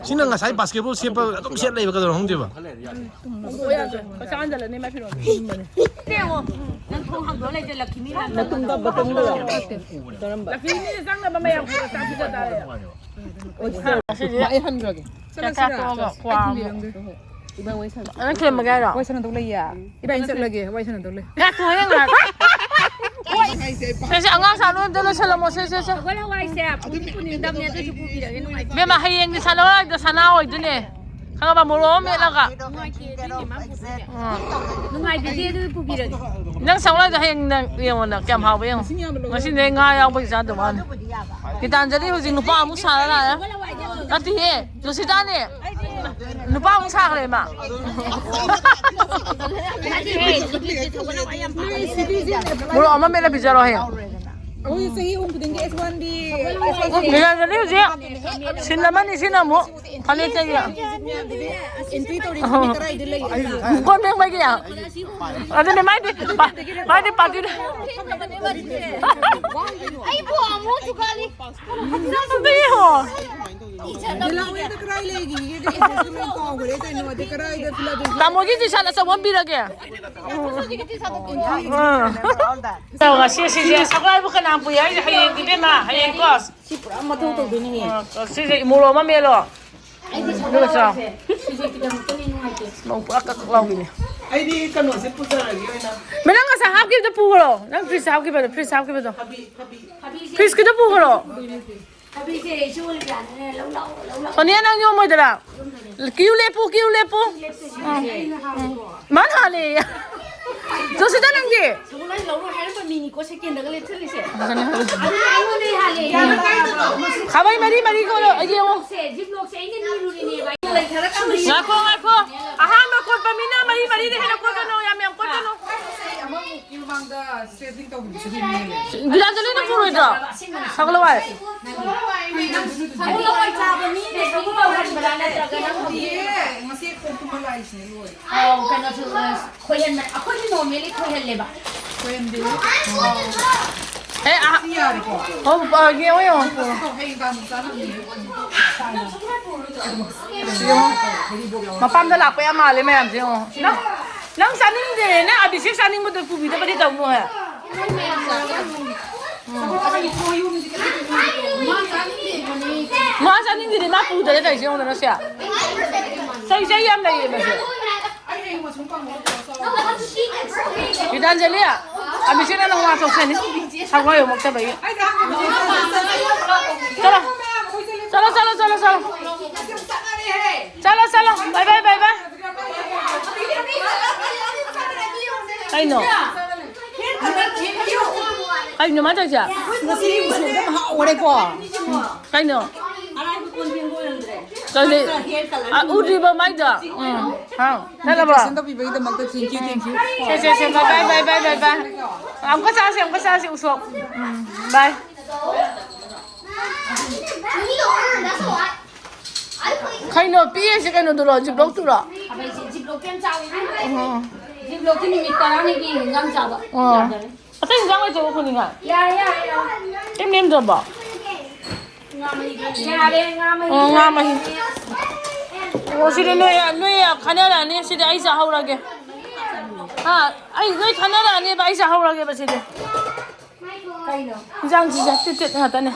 ꯁꯤꯅ ꯉꯁꯥꯏ ꯕꯥꯁꯀꯦꯠꯕꯣꯜ ꯁꯦꯠꯄ ꯑꯗꯨꯝ ꯁꯦꯠ ꯂꯩꯕ ꯀꯩꯗꯧꯔꯣ ꯈꯪꯗꯦꯕ꯫ ꯀꯣꯏꯆꯥꯟ ꯆꯥꯟꯁꯤꯜꯂꯅꯤ ꯃꯥꯏ ꯐꯤꯔꯣꯟ꯫ ꯅꯪ ꯊꯣꯡ ꯍꯥꯡꯗꯣꯛꯑ ꯂꯩꯖ ꯂꯛꯈꯤꯃꯤ ꯃꯌꯥꯝ꯫ ꯂꯛꯈꯤꯃꯤꯁꯦ ꯆꯪꯅꯕ ꯃꯌꯥꯝ ꯈꯔ ꯆꯥꯛ ꯄꯤꯖ ꯇꯥꯔꯦ꯫ ꯑꯩ ꯍꯟꯈ꯭ꯔꯒꯦ꯫ ꯆꯥꯛ ꯆꯥꯊꯣꯛꯑꯒ ꯈ꯭ꯋꯥꯡ ꯑꯃꯨꯛ꯫ ꯏꯕꯥ ꯋꯥꯔꯤ ꯁꯥꯟꯅ꯫ ꯅꯪ ꯊꯤꯜꯂꯝꯃꯒꯦ ꯍꯥꯏꯔꯣ? ꯋꯥꯔꯤ ꯁꯥꯟꯅꯗꯧ ꯂꯩꯌꯦ꯫ ꯏꯕꯥꯅꯤ ꯆꯠꯂꯒꯦ꯫ ꯋꯥꯔꯤ ꯁꯥꯟꯅꯗꯧ ꯂꯩ꯫ ꯉꯥꯏꯈꯣ ꯍꯌꯦꯡ ꯉꯥꯏꯈꯣ꯫ ꯁꯦ ꯁꯦ ꯑꯉꯥꯡ ꯁꯥ ꯂꯣꯏ ꯑꯝꯇ ꯂꯣꯏꯁꯜꯂꯝꯃꯣ ꯁꯦ ꯁꯦ ꯁꯦ꯫ ꯁꯒꯣꯜ ꯍꯋꯥꯏꯁꯦ ꯄꯨꯅꯤꯡ ꯄꯨꯅꯤꯡꯗꯕꯅꯦ ꯑꯗꯨꯁꯨ ꯄꯨꯕꯤꯔꯒꯦ ꯅꯨꯡꯉꯥꯏꯇꯦ꯫ ꯏꯕꯦꯝꯃ ꯍꯌꯦꯡꯗꯤ ꯁꯅꯥ ꯁꯅꯥ ꯑꯣꯏꯗꯣꯏꯅꯦ꯫ ꯈꯪꯉꯕ ꯃꯣꯔꯣꯛ ꯑꯃ ꯃꯦꯠꯂꯒ꯫ ꯅꯨꯡꯉꯥꯏꯇꯦ ꯑꯗꯨꯏꯅꯦ ꯃꯥ ꯄꯨꯗꯣꯏꯅꯦ꯫ ꯎꯝ꯫ ꯅꯨꯡꯉꯥꯏꯕꯤꯗꯦ ꯑꯗꯨ ꯄꯨꯕꯤꯔꯒꯦ꯫ ꯅꯪ ꯁꯒꯣꯜ ꯍꯋꯥꯏꯗꯣ ꯍꯌꯦꯡ ꯅꯪ ꯌꯦꯡꯉꯣ ꯅꯪ ꯀꯌꯥꯝ ꯍꯥꯎꯕ ꯌꯦꯡꯉꯣ꯫ ꯉꯁꯤꯗꯤ ꯑꯩ ꯉꯥ ꯌꯥꯎꯕꯒꯤ ꯆꯥꯗꯧ ꯃꯥꯜꯂꯦ꯫ ꯒꯤꯇꯥꯟꯖꯂꯤ ꯍꯧꯖꯤꯛ ꯅꯨꯄꯥ ꯑꯃꯨꯛ ꯁꯥꯔ ꯂꯥꯛꯑꯦ꯫ ꯅꯠꯇꯦꯍꯦ ꯖꯣꯁꯤꯇꯥꯅꯦ꯫ ꯅꯨꯄꯥ ꯑꯃꯨꯛ ꯁꯥꯈ꯭ꯔꯦ ꯃꯥ꯫ ꯃꯣꯔꯣꯛ ꯑꯃ ꯃꯦꯠꯂ ꯄꯤꯖꯔꯣ ꯍꯌꯦꯡ꯫ ꯑꯩꯈꯣꯏ ꯆꯍꯤ ꯑꯍꯨꯝ ꯈꯨꯗꯤꯡꯒꯤ ꯑꯦꯁ ꯋꯥꯟ ꯕꯤ꯫ ꯒꯤꯇꯥꯟꯖꯂꯤ ꯍꯧꯖꯤꯛ ꯁꯤꯟ ꯑꯃꯅꯤ ꯁꯤꯅ ꯑꯃꯨꯛ ꯐꯅꯦꯛꯇꯒꯤ꯫ ꯑꯦꯟꯇ꯭ꯔꯤ ꯇꯧꯔꯤ ꯈꯨꯗꯤꯡꯒꯤ ꯀꯗꯥꯏꯗ ꯂꯩ? ꯀꯣꯟ ꯐꯦꯡꯕꯒꯤ꯫ ꯑꯗꯨꯅꯦ ꯃꯥꯏꯗꯤ ꯄꯥ- ꯃꯥꯏꯗꯤ ꯄꯥꯔꯇꯤꯗ꯫ ꯑꯩꯕꯨ ꯑꯃꯨꯛ ꯊꯨꯒꯥꯠꯂꯤ꯫ ꯑꯝꯇ ꯌꯦꯡꯉꯣ꯫ ꯗꯤꯂꯥꯋꯦꯗ ꯀꯗꯥꯏ ꯂꯩꯒꯦ? ꯑꯦꯗ꯭ꯔꯦꯁꯇꯨ ꯂꯣꯏ ꯀꯥꯎꯈ꯭ꯔꯦ ꯀꯩꯅꯣ꯫ ꯑꯗꯩ ꯀꯗꯥꯏꯗ ꯐꯤꯂꯥꯗꯦꯜꯐꯤꯌꯥ? ꯇꯥꯃꯣꯒꯤ ꯇꯤ ꯁꯥꯔꯠ ꯑꯆꯧꯕ ꯑꯃ ꯄꯤꯔꯒꯦ꯫ ꯑꯥ꯫ ꯉꯁꯤ ꯁꯤꯁꯦ ꯁꯒꯣꯜ ꯍꯋꯥꯏꯕꯨ ꯀꯅꯥ ꯄꯨꯏ ꯍꯥꯏꯁꯦ? ꯍꯌꯦꯡꯗꯤ ꯏꯕꯦꯝꯃ, ꯍꯌꯦꯡꯀꯣ꯫ ꯁꯤ ꯄꯨꯔꯥ ꯃꯊꯧ ꯇꯧꯗꯣꯏꯅꯦꯍꯦ꯫ ꯑ, ꯁꯤꯁꯦ ꯃꯣꯔꯣꯛ ꯑꯃ ꯃꯦꯠꯂꯣ꯫ ꯑꯗꯨꯒ ꯆꯥꯎ꯫ ꯁꯤꯁꯦ ꯈꯤꯇꯪ ꯈꯛꯇꯅꯦ ꯅꯨꯡꯉꯥꯏꯇꯦ꯫ ꯃꯧ ꯄꯨꯔꯥ ꯀꯛ ꯀꯛ ꯂꯥꯎꯕꯤꯅꯦ꯫ ꯑꯩꯗꯤ ꯀꯩꯅꯣꯁꯦ ꯄꯨꯖꯔꯒꯦ ꯑꯣꯏꯅ꯫ ꯃꯦ, ꯅꯪ ꯉꯁꯥꯏ ꯍꯥꯞꯈꯤꯕꯗꯣ ꯄꯨꯈ꯭ꯔꯣ꯫ ꯅꯪ ꯐ꯭ꯔꯤꯖ ꯍꯥꯞꯈꯤꯕꯗꯣ, ꯐ꯭ꯔꯤꯖ ꯍꯥꯞꯈꯤꯕꯗꯣ꯫ ꯊꯕꯤ ꯊꯕꯤ꯫ ꯐ꯭ꯔꯤꯖꯀꯤꯗꯣ ꯄꯨꯈ꯭ꯔꯣ꯫ ꯊꯕꯤꯁꯦ ꯏꯆꯦ ꯑꯣꯂꯤꯕꯤꯌꯥꯅꯅꯦ ꯂꯧ ꯂꯥꯛꯑꯣ ꯂꯧ ꯂꯥꯛꯑꯣ꯫ ꯁꯣꯅꯤꯌꯥ, ꯅꯪ ꯌꯣꯝꯃꯣꯏꯗꯔꯥ? ꯀ꯭ꯌꯨ ꯂꯦꯞꯄꯨ, ꯀ꯭ꯌꯨ ꯂꯦꯞꯄꯨ꯫ ꯎꯝ, ꯎꯝ꯫ ꯃꯥꯅ ꯍꯥꯜꯂꯦꯌꯦ꯫ ꯖꯣꯁꯤꯇꯥ, ꯅꯪꯗꯤ? ꯁꯒꯣꯜ ꯍꯋꯥꯏ ꯂꯧꯔꯣ ꯍꯥꯏꯔꯝꯕ ꯃꯤꯅꯤꯀꯣ ꯁꯦꯀꯦꯟꯗꯒ ꯂꯦꯞꯁꯜꯂꯤꯁꯦ꯫ ꯑꯗꯨꯅꯦ ꯍꯥꯏꯔꯤꯁꯦ꯫ ꯑꯗꯨꯅ ꯑꯩꯉꯣꯟꯗꯩ ꯍꯥꯜꯂꯦ꯫ ꯈꯥꯕꯩ ꯃꯔꯤ ꯃꯔꯤ ꯀꯣꯜꯂꯣ, ꯑꯩ ꯌꯦꯡꯉꯣ꯫ ꯁꯦ, ꯖꯤꯞ ꯂꯣꯛꯁꯦ ꯑꯩꯅ ꯅꯤꯔꯨꯔꯤꯅꯦꯕ꯫ ꯉꯥꯏꯈꯣ, ꯉꯥꯏꯈꯣ꯫ ꯑꯍꯥꯟꯕ ꯀꯣꯠꯄ ꯃꯤꯅ ꯃꯔꯤ ꯃꯔꯤꯗ ꯍꯦꯟꯅ ꯀꯣꯠꯀꯅꯨ, ꯌꯥꯝ ꯌꯥꯝ ꯀꯣꯠꯀꯅꯨ꯫ ꯑꯃꯃꯨꯛꯀꯤ ꯃꯃꯥꯡꯗ ꯁ꯭ꯇꯔꯦꯇꯤꯡ ꯇꯧꯈꯤꯕꯁꯨ ꯌꯦꯡꯉꯦ꯫ ꯒꯤꯇꯥꯟꯖꯂꯤꯅ ꯄꯨꯔꯣꯏꯗ꯭ꯔꯣ? ꯁꯒꯣꯜ ꯍꯋꯥꯏ꯫ ꯁꯒꯣꯜ ꯍꯋꯥꯏ ꯆꯥꯕ ꯃꯤꯅꯦ ꯁꯒꯣꯜ ꯍꯋꯥꯏ ꯍꯟꯕ꯭ꯔꯥ ꯅꯠꯇ꯭ꯔꯒ ꯅꯪ ꯅꯠꯇꯤꯌꯦ, ꯉꯁꯤ ꯀꯣꯛ ꯇꯨꯝꯕ ꯂꯥꯛꯏꯁꯤꯅꯦ ꯂꯣꯏꯔꯦ꯫ ꯑꯧ, ꯀꯩꯅꯣꯁꯨ, ꯑ, ꯈꯣꯏꯍꯟꯕ, ꯑꯩꯈꯣꯏꯗꯤ normally ꯈꯣꯏꯍꯜꯂꯦꯕ꯫ ꯈꯣꯏꯍꯟꯗꯦ꯫ ꯑꯦ, ꯑ, ꯁꯤ ꯌꯥꯔꯦꯀꯣ? ꯍꯣ, ꯑ, ꯌꯦꯡꯉꯣ, ꯌꯦꯡꯉꯣ꯫ ꯑꯗꯣ ꯍꯌꯦꯡ ꯇꯥꯃꯨꯛ ꯆꯥꯅꯕꯅꯦ꯫ ꯌꯦꯡꯉꯣ꯫ ꯃꯄꯥꯝꯗ ꯂꯥꯛꯄ ꯌꯥꯝ ꯃꯥꯜꯂꯦ ꯃꯌꯥꯝꯁꯦ, ꯌꯦꯡꯉꯣ꯫ ꯅꯪ, ꯅꯪ ꯆꯥꯅꯤꯡꯗꯦꯅ ꯑꯕꯤꯁꯦꯛ ꯆꯥꯅꯤꯡꯕꯗꯣ ꯄꯨꯕꯤꯗꯕꯗꯤ ꯇꯧꯅꯨꯍꯦ꯫ ꯃꯥ ꯆꯥꯅꯤꯡꯗꯦꯗꯤ ꯃꯥ ꯄꯨꯗꯔꯦ ꯇꯧꯔꯤꯁꯦ, ꯌꯦꯡꯉꯨꯗꯅ ꯁꯦ꯫ ꯆꯩ, ꯆꯩ ꯌꯥꯝ ꯂꯩꯌꯦ ꯃꯁꯦ꯫ ꯒꯤꯇꯥꯟꯖꯂꯤ, ꯑꯃꯤꯁꯤꯅ ꯅꯪ ꯋꯥ ꯊꯣꯛꯁꯅꯤ꯫ ꯁꯒꯣꯏ ꯑꯃꯨꯛꯇꯕꯒꯤ꯫ ꯆꯠꯂꯣ꯫ ꯆꯠꯂꯣ, ꯆꯠꯂꯣ, ꯆꯠꯂꯣ, ꯆꯠꯂꯣ꯫ ꯆꯠꯂꯣ, ꯆꯠꯂꯣ꯫ ꯕꯥꯏ, ꯕꯥꯏ, ꯕꯥꯏ, ꯕꯥꯏ꯫ ꯀꯩꯅꯣ? ꯀꯩꯅꯣ ꯃꯥ ꯇꯧꯔꯤꯁꯦ? ꯉꯁꯤ ꯎꯁꯣꯞ ꯌꯥꯝ ꯍꯥꯎꯔꯦꯀꯣ꯫ ꯀꯩꯅꯣ? ꯀꯔꯤ? ꯑ, ꯎꯗ꯭ꯔꯤꯕ ꯃꯥꯏꯗꯣ? ꯎꯝ꯫ ꯍꯥꯎ꯫ ꯆꯠꯂꯕꯣ? Invitation ꯇꯧꯕꯤꯕꯒꯤꯗꯃꯛꯇ thank you, thank you꯫ Say, say, say, bye, bye, bye, bye, bye, bye꯫ ꯑꯃꯨꯛꯀ ꯆꯥꯁꯤ, ꯑꯃꯨꯛꯀ ꯆꯥꯁꯤ, ꯎꯁꯣꯞ꯫ ꯎꯝ, bye꯫ ꯀꯩꯅꯣ, ꯄꯤꯔꯤꯁꯦ ꯀꯩꯅꯣꯗꯨꯔꯣ, ꯖꯤꯞꯂꯣꯛꯇꯨꯔꯣ? ꯈꯥꯕꯩꯁꯦ ꯖꯤꯞꯂꯣꯛꯇꯤ ꯌꯥꯝ ꯆꯥꯎꯋꯤ, ꯏꯕꯦꯝꯃ꯫ ꯎꯝ꯫ ꯖꯤꯞꯂꯣꯛꯇꯤ ꯅꯨꯃꯤꯠ ꯇꯔꯥꯅꯤꯒꯤ ꯏꯟꯖꯥꯡ ꯆꯥꯕ꯫ ꯑꯣ꯫ ꯌꯥꯗꯔꯦ꯫ ꯑꯇꯩ ꯏꯟꯖꯥꯡ ꯂꯩꯇ꯭ꯔꯕꯣ, ꯈꯨꯅꯤꯡꯉꯥꯏ? ꯌꯥꯔꯦ, ꯌꯥꯔꯦ, ꯌꯥꯔꯦ꯫ ꯀꯩꯝ ꯂꯦꯝꯗ꯭ꯔꯕꯣ? ꯌꯥꯔꯦ, ꯉꯥ ꯃꯍꯤ ꯑꯣ, ꯉꯥ ꯃꯍꯤ꯫ ꯑꯣ, ꯁꯤꯗꯤ ꯅꯣꯏ, ꯅꯣꯏ ꯈꯟꯅꯔꯛꯑꯅꯤ, ꯁꯤꯗꯤ ꯑꯩ ꯆꯥꯍꯧꯔꯒꯦ꯫ ꯍꯥ? ꯑꯩ, ꯅꯣꯏ ꯈꯟꯅꯔꯛꯑꯅꯦꯕ, ꯑꯩ ꯆꯥꯍꯧꯔꯒꯦꯕ ꯁꯤꯗꯤ꯫ ꯀꯩꯅꯣ? ꯏꯟꯖꯥꯡꯁꯤꯁꯦ ꯇꯤꯠ ꯇꯤꯠ ꯉꯥꯛꯇꯅꯦ꯫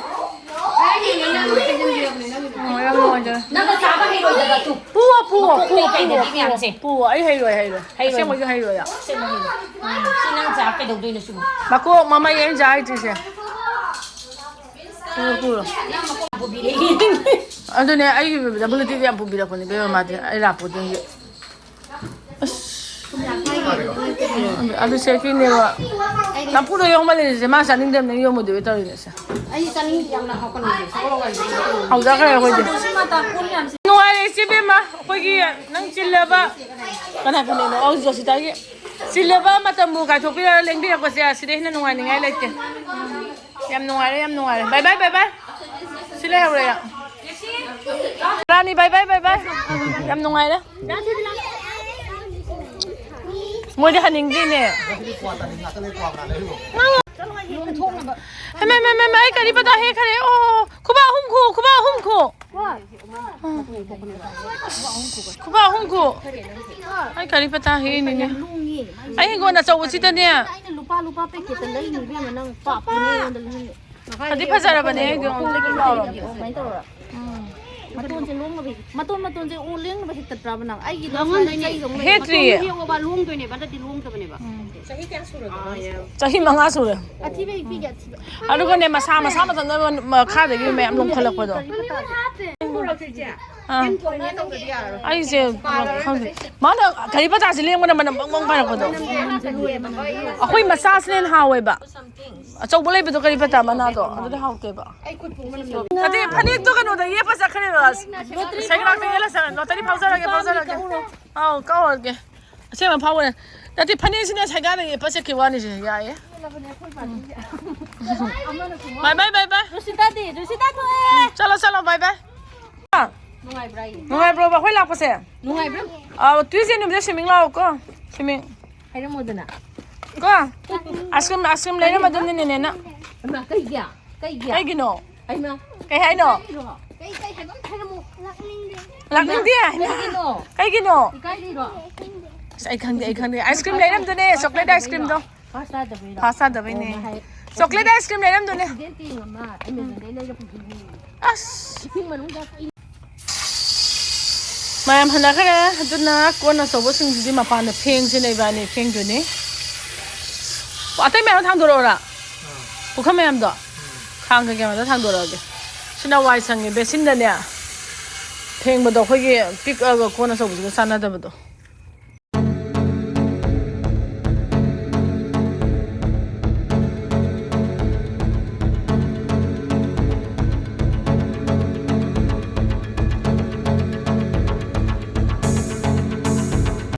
ꯑꯩꯅ ꯅꯪ ꯍꯩꯖꯤꯟꯕꯤꯔꯕꯅꯦ, ꯅꯪꯒꯤꯗꯣ꯫ ꯑꯣ, ꯌꯥꯝ ꯅꯨꯡꯉꯥꯏꯖꯔꯦ꯫ ꯅꯪꯅ ꯆꯥꯕ ꯍꯩꯔꯣꯏꯗꯕ ꯇꯨ꯫ ꯄꯨꯑꯣ, ꯄꯨꯑꯣ, ꯃꯀꯣꯛꯇꯩ ꯄꯨꯑꯣ, ꯀꯩꯗꯒꯤ ꯄꯨꯑꯣ, ꯃꯌꯥꯝꯁꯦ꯫ ꯄꯨꯑꯣ, ꯑꯩ ꯍꯩꯔꯣꯏ, ꯍꯩꯔꯣꯏ꯫ ꯍꯩꯔꯣꯏ꯫ ꯑꯁꯦꯡꯕꯩꯁꯨ ꯍꯩꯔꯣꯏ꯫ ꯑꯁꯦꯡꯕ ꯍꯩꯔꯣꯏ꯫ ꯁꯤ ꯅꯪ ꯆꯥ ꯀꯩꯗꯧꯗꯣꯏꯅꯣ ꯁꯤꯕꯨ? ꯃꯀꯣꯛ ꯃꯃꯩ ꯑꯩꯅ ꯆꯥ ꯍꯩꯇ꯭ꯔꯤꯁꯦ꯫ ꯄꯨꯔꯣ, ꯄꯨꯔꯣ꯫ ꯅꯪ ꯃꯀꯣꯛ ꯄꯨꯕꯤꯔꯦ꯫ ꯑꯗꯨꯅꯦ ꯑꯩꯒꯤ ꯗꯕꯜ ꯇꯤꯗꯤ ꯌꯥꯝ ꯄꯨꯕꯤꯔꯛꯄꯅꯦ ꯏꯕꯦꯝꯃ ꯃꯥꯗꯤ꯫ ꯑꯩ ꯂꯥꯛꯄꯗꯒꯤ꯫ ꯑꯁ꯫ ꯑꯗꯨ ꯁꯦ ꯀꯤꯅꯦꯕ꯫ ꯅꯝꯐꯨꯗ ꯌꯣꯝꯃꯜꯂꯤꯁꯦ ꯃꯥ ꯆꯥꯅꯤꯡꯗꯕꯅꯦ ꯌꯣꯝꯃꯨꯗꯣꯏ ꯇꯧꯔꯤꯅꯦꯁꯦ꯫ ꯑꯩ ꯆꯥꯅꯤꯡ ꯌꯥꯝꯅ ꯍꯥꯎꯀꯟꯕꯁꯦ꯫ ꯁꯒꯣꯜ ꯍꯋꯥꯏꯁꯦ꯫ ꯍꯧꯖꯈ꯭ꯔꯦ ꯑꯩꯈꯣꯏꯗꯤ꯫ ꯅꯨꯡꯉꯥꯏꯔꯦ ꯏꯆꯦ ꯕꯦꯝꯃ꯫ ꯑꯩꯈꯣꯏꯒꯤ ꯅꯪ ꯆꯤꯜꯂꯕ ꯀꯅꯥ ꯀꯅꯥꯅꯣ? ꯑꯧ, ꯖꯣꯁꯤꯇꯥꯒꯤ꯫ ꯆꯤꯜꯂꯕ ꯃꯇꯝꯕꯨ ꯀꯥꯏꯊꯣꯛꯄꯤꯔꯒ ꯂꯦꯡꯕꯤꯔꯛꯄꯁꯦ ꯑꯁꯤꯗ ꯍꯦꯟꯅ ꯅꯨꯡꯉꯥꯏꯅꯤꯡꯉꯥꯏ ꯂꯩꯇꯦ꯫ ꯌꯥꯝ ꯅꯨꯡꯉꯥꯏꯔꯦ, ꯌꯥꯝ ꯅꯨꯡꯉꯥꯏꯔꯦ꯫ Bye bye, bye bye꯫ ꯁꯤ ꯂꯩꯍꯧꯔꯦ ꯌꯥꯝ꯫ ꯔꯥꯅꯤ, bye bye, bye bye꯫ ꯌꯥꯝ ꯅꯨꯡꯉꯥꯏꯔꯦ꯫ ꯃꯣꯏꯗꯤ ꯍꯟꯅꯤꯡꯗꯦꯅꯦ꯫ ꯍꯩꯃꯥ, ꯍꯩꯃꯥ, ꯍꯩꯃꯥ, ꯑꯩ ꯀꯔꯤ ꯄꯇꯥ ꯍꯦꯛꯈ꯭ꯔꯦ꯫ ꯑꯣ, ꯈꯨꯕꯥꯛ ꯑꯍꯨꯝ ꯈꯨ, ꯈꯨꯕꯥꯛ ꯑꯍꯨꯝ ꯈꯨ꯫ ꯈꯨꯕꯥꯛ ꯑꯍꯨꯝ ꯈꯨ꯫ ꯑꯩ ꯀꯔꯤ ꯄꯇꯥ ꯍꯦꯛꯏꯅꯤꯅꯦ꯫ ꯑꯩ ꯍꯤꯡꯒꯣꯜ ꯑꯆꯧꯕꯁꯤꯗꯅꯦ꯫ ꯑꯩꯅ ꯂꯨꯄꯥ, ꯂꯨꯄꯥ ꯄꯦꯀꯦꯠꯇ ꯂꯩꯅꯤ ꯏꯕꯦꯝꯃ, ꯅꯪ ꯄꯥꯞꯄꯨꯅꯦ ꯑꯩꯉꯣꯟꯗ ꯂꯩꯍꯟꯒꯦ꯫ ꯐꯗꯤ ꯐꯖꯔꯕꯅꯦ, ꯑꯩꯗꯤ ꯑꯗꯨꯃꯥꯏꯅ ꯇꯧꯔ꯫ ꯃꯇꯣꯟꯁꯦ ꯂꯣꯡꯅꯕ ꯍꯦꯛ-, ꯃꯇꯣꯟ, ꯃꯇꯣꯟꯁꯦ ꯎ ꯂꯦꯡꯅꯕ ꯍꯦꯛꯇꯠꯄ꯭ꯔꯕ ꯅꯪ? ꯑꯩꯒꯤꯗꯣ ꯂꯣꯡꯍꯟꯗꯣꯏꯅꯦ꯫ ꯆꯩꯗꯧꯅ ꯂꯩ꯫ ꯍꯦꯛꯇ꯭ꯔꯤꯌꯦ꯫ ꯃꯇꯣꯟꯗꯣ ꯍꯦꯛꯑꯣꯕ, ꯂꯣꯡꯗꯣꯏꯅꯦꯕ, ꯅꯠꯇ꯭ꯔꯗꯤ ꯂꯣꯡꯗꯕꯅꯦꯕ꯫ ꯆꯍꯤ ꯃꯉꯥ ꯁꯨꯔꯦ꯫ ꯑꯊꯤꯕ ꯍꯦꯛ ꯄꯤꯒꯦ, ꯑꯊꯤꯕ꯫ ꯑꯗꯨꯒꯅꯦ, ꯃꯁꯥ, ꯃꯁꯥ ꯃꯊꯟꯇ ꯃꯈꯥꯗꯒꯤ ꯃꯌꯥꯝ ꯂꯣꯡꯈꯠꯂꯛꯄꯗꯣ꯫ ꯑꯥ꯫ ꯑꯩꯁꯦ ꯈꯪꯗꯦ꯫ ꯃꯥꯅ ꯀꯔꯤ ꯄꯇꯥꯁꯦ ꯂꯦꯡꯕꯅ ꯃꯅꯝ ꯕꯪ ꯕꯪ ꯄꯥꯏꯔꯛꯄꯗꯣ꯫ ꯑꯩꯈꯣꯏ ꯃꯆꯥꯁꯤꯅ ꯍꯦꯟꯅ ꯍꯥꯎꯋꯦꯕ꯫ ꯑꯆꯧꯕ ꯂꯩꯕꯗꯣ ꯀꯔꯤ ꯄꯇꯥ ꯃꯅꯥꯗꯣ? ꯑꯗꯨꯗꯤ ꯍꯥꯎꯇꯦꯕ꯫ ꯅꯠꯇꯦ, ꯐꯅꯦꯛꯇꯣ ꯀꯩꯅꯣꯗ ꯌꯦꯞꯄ ꯆꯠꯈ꯭ꯔꯦꯕ꯫ ꯁꯦꯡꯒ꯭ꯔꯥꯛꯇ ꯌꯦꯜꯂ ꯆꯠꯈ꯭ꯔꯦ꯫ ꯂꯣꯇꯔꯤ ꯐꯥꯎꯖꯔꯒꯦ, ꯐꯥꯎꯖꯔꯒꯦ꯫ ꯑꯥꯎ, ꯀꯛꯎꯔꯒꯦ꯫ ꯑꯁꯦꯡꯕ ꯐꯥꯎꯕꯅꯦ꯫ ꯅꯠꯇꯦ, ꯐꯅꯦꯛꯁꯤꯅ ꯁꯦꯡꯒ꯭ꯔꯥꯛꯇ ꯌꯦꯞꯄ ꯆꯠꯈꯤꯕ ꯋꯥꯅꯤꯁꯦ, ꯌꯥꯏꯌꯦ꯫ ꯕꯥꯏ ꯕꯥꯏ, ꯕꯥꯏ ꯕꯥꯏ꯫ ꯔꯨꯁꯤꯇꯥꯗꯤ? ꯔꯨꯁꯤꯇꯥ ꯊꯣꯛꯑꯦ꯫ ꯆꯠꯂꯣ, ꯆꯠꯂꯣ, ꯕꯥꯏ ꯕꯥꯏ꯫ ꯅꯨꯡꯉꯥꯏꯕ꯭ꯔꯥ ꯑꯩ? ꯅꯨꯡꯉꯥꯏꯕ꯭ꯔꯣꯕ ꯑꯩꯈꯣꯏ ꯂꯥꯛꯄꯁꯦ? ꯅꯨꯡꯉꯥꯏꯕ꯭ꯔꯥ? ꯑꯥ, Tuesday ꯅꯨꯃꯤꯠꯇ swimming ꯂꯥꯛꯑꯣꯀꯣ꯫ Swimming꯫ ꯍꯥꯏꯔꯝꯃꯣꯗꯅ꯫ ꯀꯣ? Ice cream, ice cream ꯂꯩꯔꯝꯃꯗꯝꯅꯤ ꯅꯦꯅꯦꯅ꯫ ꯍꯩꯃꯥ, ꯀꯩꯒꯤ? ꯀꯩꯒꯤ? ꯀꯩꯒꯤꯅꯣ? ꯍꯩꯃꯥ꯫ ꯀꯩ ꯍꯥꯏꯅꯣ? ꯀꯩꯒꯤꯅꯣ? ꯀꯩ, ꯀꯩ ꯍꯥꯏꯕ ꯑꯝꯇ ꯍꯥꯏꯔꯝꯃꯣ꯫ ꯂꯥꯛꯅꯤꯡꯗꯦ꯫ ꯂꯥꯛꯅꯤꯡꯗꯦ? ꯀꯩꯒꯤꯅꯣ? ꯀꯩꯒꯤꯅꯣ? ꯏꯀꯥꯏꯔꯤꯔꯣ? ꯑꯁ, ꯑꯩ ꯈꯪꯗꯦ, ꯑꯩ ꯈꯪꯗꯦ꯫ Ice cream ꯂꯩꯔꯝꯗꯨꯅꯦ, chocolate ice creamꯗꯣ꯫ ꯐꯥꯁ ꯇꯥꯗꯕꯩꯔꯣ? ꯐꯥꯁ ꯇꯥꯗꯕꯩꯅꯦ꯫ ꯑꯣ, ꯃꯍꯩ꯫ Chocolate ice cream ꯂꯩꯔꯝꯗꯨꯅꯦ꯫ Accident ꯇꯦꯡ ꯑꯃ Amazonꯗꯩ ꯂꯩꯔ ꯄꯨꯈꯤꯕꯅꯦ꯫ ꯑꯁ꯫ ꯏꯁꯤꯡ ꯃꯅꯨꯡꯗ ꯃꯌꯥꯝ ꯍꯟꯅꯈ꯭ꯔꯦ, ꯑꯗꯨꯅ ꯀꯣꯟ ꯑꯆꯧꯕꯁꯤꯡꯁꯤꯗꯤ ꯃꯄꯥꯟꯗ ꯐꯦꯡꯁꯤꯅ ꯏꯕꯥꯅꯤ ꯐꯦꯡꯗꯣꯏꯅꯤ꯫ ꯑꯇꯩ ꯃꯌꯥꯝ ꯊꯥꯡꯗꯣꯔꯛꯑꯣꯔꯥ? ꯄꯨꯈꯝ ꯃꯌꯥꯝꯗꯣ? ꯈꯥꯡ ꯀꯩꯀꯩ ꯃꯌꯥꯝꯗꯣ ꯊꯥꯡꯗꯣꯔꯛꯑꯒꯦ꯫ ꯁꯤꯅ ꯋꯥꯏ ꯁꯪꯉꯦ, ꯕꯦꯁꯤꯟꯗꯅꯦ ꯐꯦꯡꯕꯗꯣ ꯑꯩꯈꯣꯏꯒꯤ ꯄꯤꯛꯑꯒ ꯀꯣꯟ ꯑꯆꯧꯕꯁꯤꯒ ꯆꯥꯟꯅꯗꯕꯗꯣ꯫